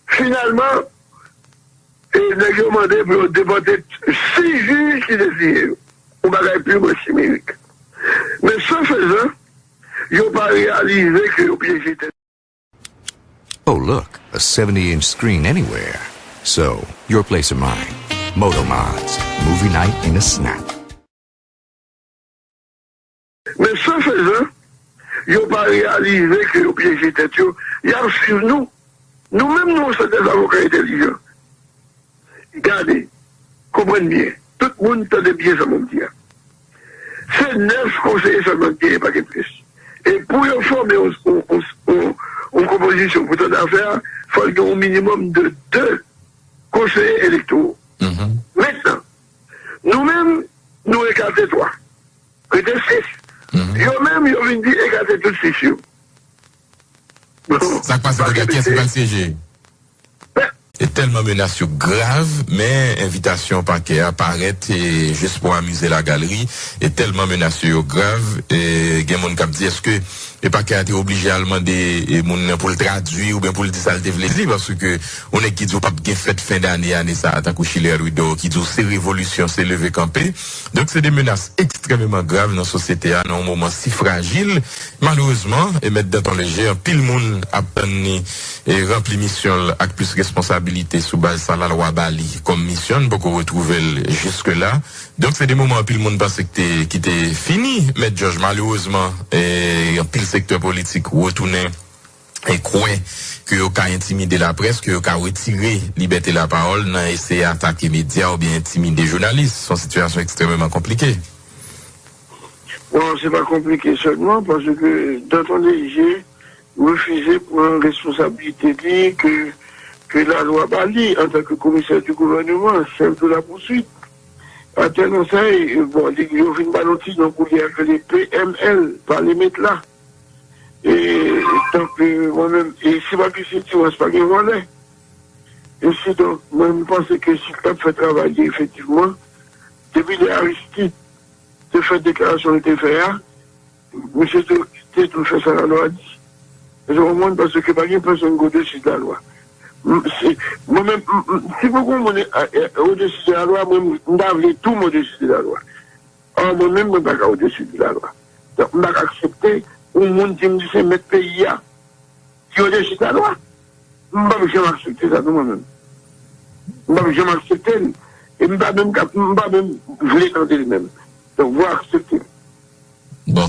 finalman, e, nèg yo mande pou yo depòte sis jij ki te siyen yo. Yon bagay purement chimérique. Men, ce faisant, yo pa reyalize ke yo pyeje tèt. Oh, look, a seventy inch screen anywhere. So, your place or mine. Moto Mods, movie night in a snap. Men, ce faisant, yo pa reyalize ke yo pyeje tèt yo. Y ap swiv nou. Nou menm, nou se des avocats intelligents. Gade, konprann byen. Tout moun tande byen sa mwen di a. Se nèf konseye sèlman ki genyen, pa gen plis. E pou yo fòme yon, yon, yon, yon, yon konpozisyon pou tande afè a, fò l gen yon minimòm de de konseye elektoro. Mentnan, nou menm, nou ekate twa. Rete sis. Yo menm, yo vin di ekate tout fich yo. Sa k pase kounye a, kiyès ki pral syeje? E tèlman menas yo grav, men envitasyon pakè a parèt e jis pou amize lagalri. E tèlman menas yo yo grav, e gen moun k ap di, èske e pakè a te oblije al mande e moun nan pou l tradui oubyen pou l di sa l te vle di, paske yon nèg ki di w p ap gen fèt fen dane ane sa a, tankou Chiler Louidor, ki di w se revolisyon, se leve kanpe. Donk, se de menas ekstrèmeman grav nan sosyete a, nan yon moman si frajil. Malerezman, e Mèt Danton Léger, anpil moun ap tann li e ranpli misyon l ak plis responsabilite sou baz sa lalwa ba li kòm misyon. N poko retwouve l jiske la. Donk, se de moman anpil moun panse ki te, ki te fini, Mèt Jòj. Malerezman, e anpil sektè politik retounen e kwè ke yo ka entimide laprès, ke yo ka retire libète lapawòl nan eseye atake medya oubyen entimide jounalis. Se yon sitiyasyon ekstrèmeman konplike. Bon, se pa konplike sèlman, paske Danton Léger refize pran responsablite li ke, ke lalwa ba li antanke komisè di gouvèneman, chèf de la pouswit. Atè nan sa, e, bon, li, yo vin ba l yon ti non pou li a rele P M L, pa Lemetla. E, donk, e, mwen menm, e si pa gen sitirans, pa gen vòlè. E si donk, mwen, m panse ke si l t ap fè travay li efektivman, depi lè Aristide te fè deklarasyon li te fè a, misye te, te dwe fè sa lalwa di. Ou konprann? Paske pa gen pèsonn ki odesi de lalwa. M, si, mwen menm, m, m, si pou gen moun, e, e, odesi de lalwa, mwen, m ta vle tou m odesi de lalwa. Or, mwen menm, mwen pa ka odesi de lalwa. Donk, m pa ka aksepte yon moun di m li se mèt peyi a, ki odesi de lalwa. M p ap janm aksepte sa, non, mwen menm. M p ap janm aksepte l. E m pa menm ka, m pa menm vle tande l menm. Donk, vwa aksepte. Bon.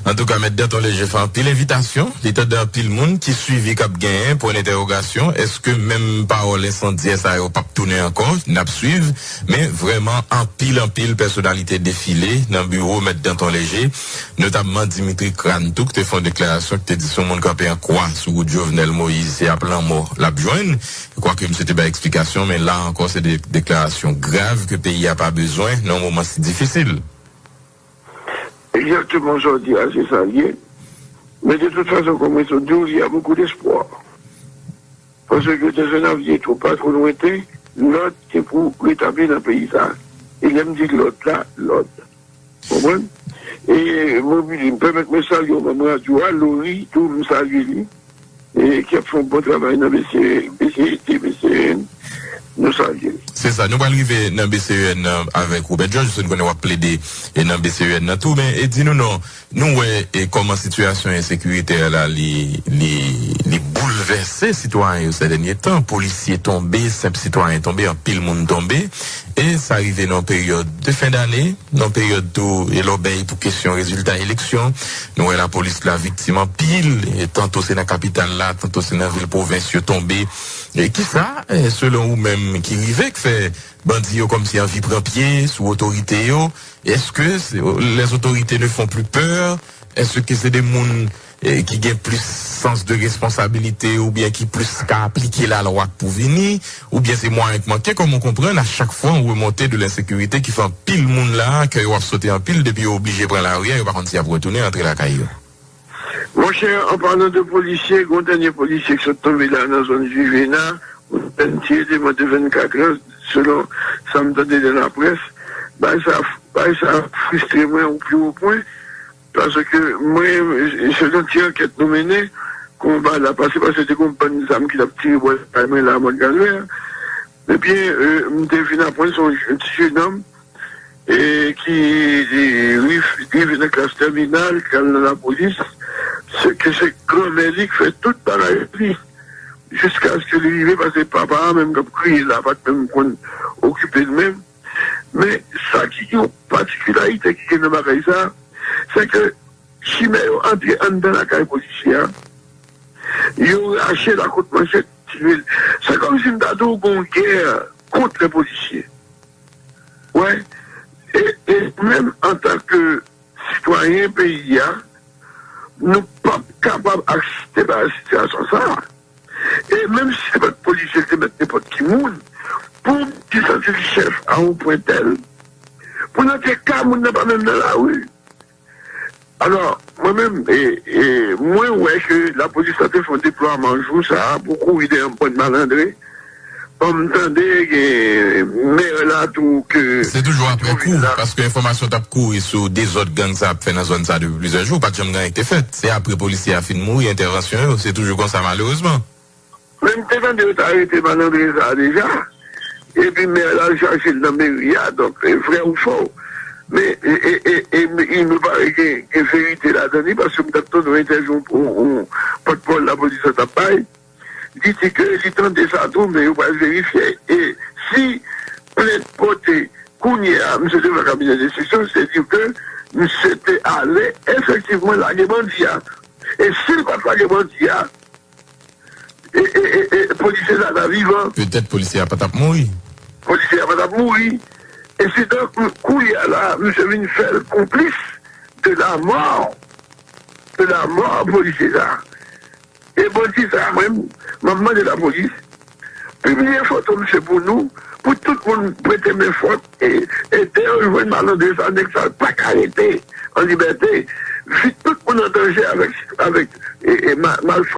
Antouka, Mèt Danton Léger fè anpil envitasyon. Li tande anpil moun ki swiv li k ap genyen pwen entèwogasyon. Èske menm pawòl ensandyè sa yo p ap tounen ankò? N ap swiv. Men vrèman, anpil, anpil pèsonalite defile nan biwo Mèt Danton Léger, notamman Dimitri Crane tou, ki te fè yon deklarasyon ki te di si yon moun kanpe an kwa sou wout Jovenel Moïse, se ap lanmò l ap jwenn. Kwake misye te bay eksplikasyon, men la ankò, se de deklarasyon grav ke peyi a pa bezwen nan yon moman si difisil. Egzakteman sa w di a, se sa l ye. Men de tout fason, kòm mwen te di w, il y a beaucoup d'espoir. Paske dans un avenir qui n'est pas trop lointain, lòd te pou retabli nan peyi sa a. E lè m di lòd la, lòd. Konprann? E mwen, m pèmèt mwen salye yon manm radyo a, Lori, tou, m salye li. E ki ap fè yon bon travay nan B C E, B C E T, B C E N. Nou salye li. Se sa, nou pral rive nan B C E N nan avèk Robert George, paske n konnen w ap plede e nan B C E N nan tou, men e di nou non, nou wè e kòman sitiyasyon ensekirite a la, li, li, li boulvèse sitwayen yo sè dènye tan. Polisye tonbe, senp sitwayen tonbe, anpil moun tonbe. E sa rive nan yon peryòd de fen dane, nan yon peryòd tou e lòbèy pou kesyon rezilta eleksyon. Nou wè lapolis la viktim anpil, e tanto se nan kapital la, tanto se nan vil pwovens yo tonbe. E kisa, e selon ou menm, ki rive, k fè bandi yo kòmsi anvi pran pye sou otorite yo? Est-ce que c'est- les autorités ne font plus peur? Est-ce que se de moun, eh, ki gen plis sans de responsabilité oubyen ki plis ka aplike lalwa k pou vini? Oubyen se mwayen k manke? Kòman w konprann a chak fwa w remonte de lensekirite ki fè anpil moun la, kè yo ap sote anpil depi yo oblije pran lari a, yo pa konn si y ap retounen antre lakay yo? Monchè, an palan de polisye, gon dènye polisye ki sot tonbe la nan zòn Juvena, yon jèn ti eleman de vennkat an, selon sa m tande nan laprès. Bagay sa, bagay sa fristre mwen o pli wo pwen, paske mwen, se yon ti ankèt nou mennen, kòman bagay la pase, paske te gon bann zam ki t ap tire bò lakay mwen la, mòn Kalvè. Ebyen, e, m te vin aprann se yon ti jenòm e ki li rive nan klas tèminal, ki al nan lapolis, se ke se granmè li ki fè tout bagay li, jiskaske li rive, paske papa a menm k ap kriye la, pa t menm konn okipe l menm. Men sa ki yon patikilarite ki gen nan bagay sa, se ke chimè yo antre anndan lakay polisye a, yo rache l a kout manchèt, tire l. Se kòmsi m ta di w gen yon gè kont lè polisye. Wè, e, e menm antanke sitwayen peyi a, nou p ap kapab aksepte ba sitiyasyon sa a. E menm si se pa t polisye, l te mèt nenpòt ki moun, pou moun ki santi l chèf a yon pwen tèl, pou nan te ka moun nan pa menm nan lari. Alò, mwen menm, e, e, mwen wè ke lapolis la te fè yon deplwaman jou sa a pou kouri dèyè yon bann malandren. Ban m tande gen mè la tou ke... Se toujou apre kou, paske enfòmasyon t ap kouri sou dezòd gang sa ap fè nan zòn sa depi plizyè jou, pa t janm gen anyen ki te fèt. Se apre polisye a fin mouri, entèvansyon yo, se toujou konsa malerezman. Men m te tande yo t arete malandren sa a deja. Epi mè la al chache l nan meri a, donk, e vrè ou fo. Men, e, e, e, e, il me paraît gen, gen verite ladan li, paske m t ap tande yon entèvyou yon, yon pòtpawòl lapolis la t ap bay. Li di ke li tande sa tou, men yo pral verifye. E si plent pote kounye a, misye devan kabinè enstriksyon, se di ke misye te ale efektivman lage bandi a. E si l pa t lage bandi a, e, e, e, e, polisye sa ta vivan. Petèt polisye a pa t ap mouri. Polisye a pa t ap mouri. E se donk, kounye a la, misye vin fè l konplis de la mò, de la mò polisye sa. E bandi sa, mwen, m ap mande lapolis pibliye foto misye pou nou, pou tout moun prete men fòt, e, e dèyè yo jwenn malandren sa, nèg sa pa ka rete an libète. Vi tout moun an danje avèk, avèk, e, e ma-, malfektè.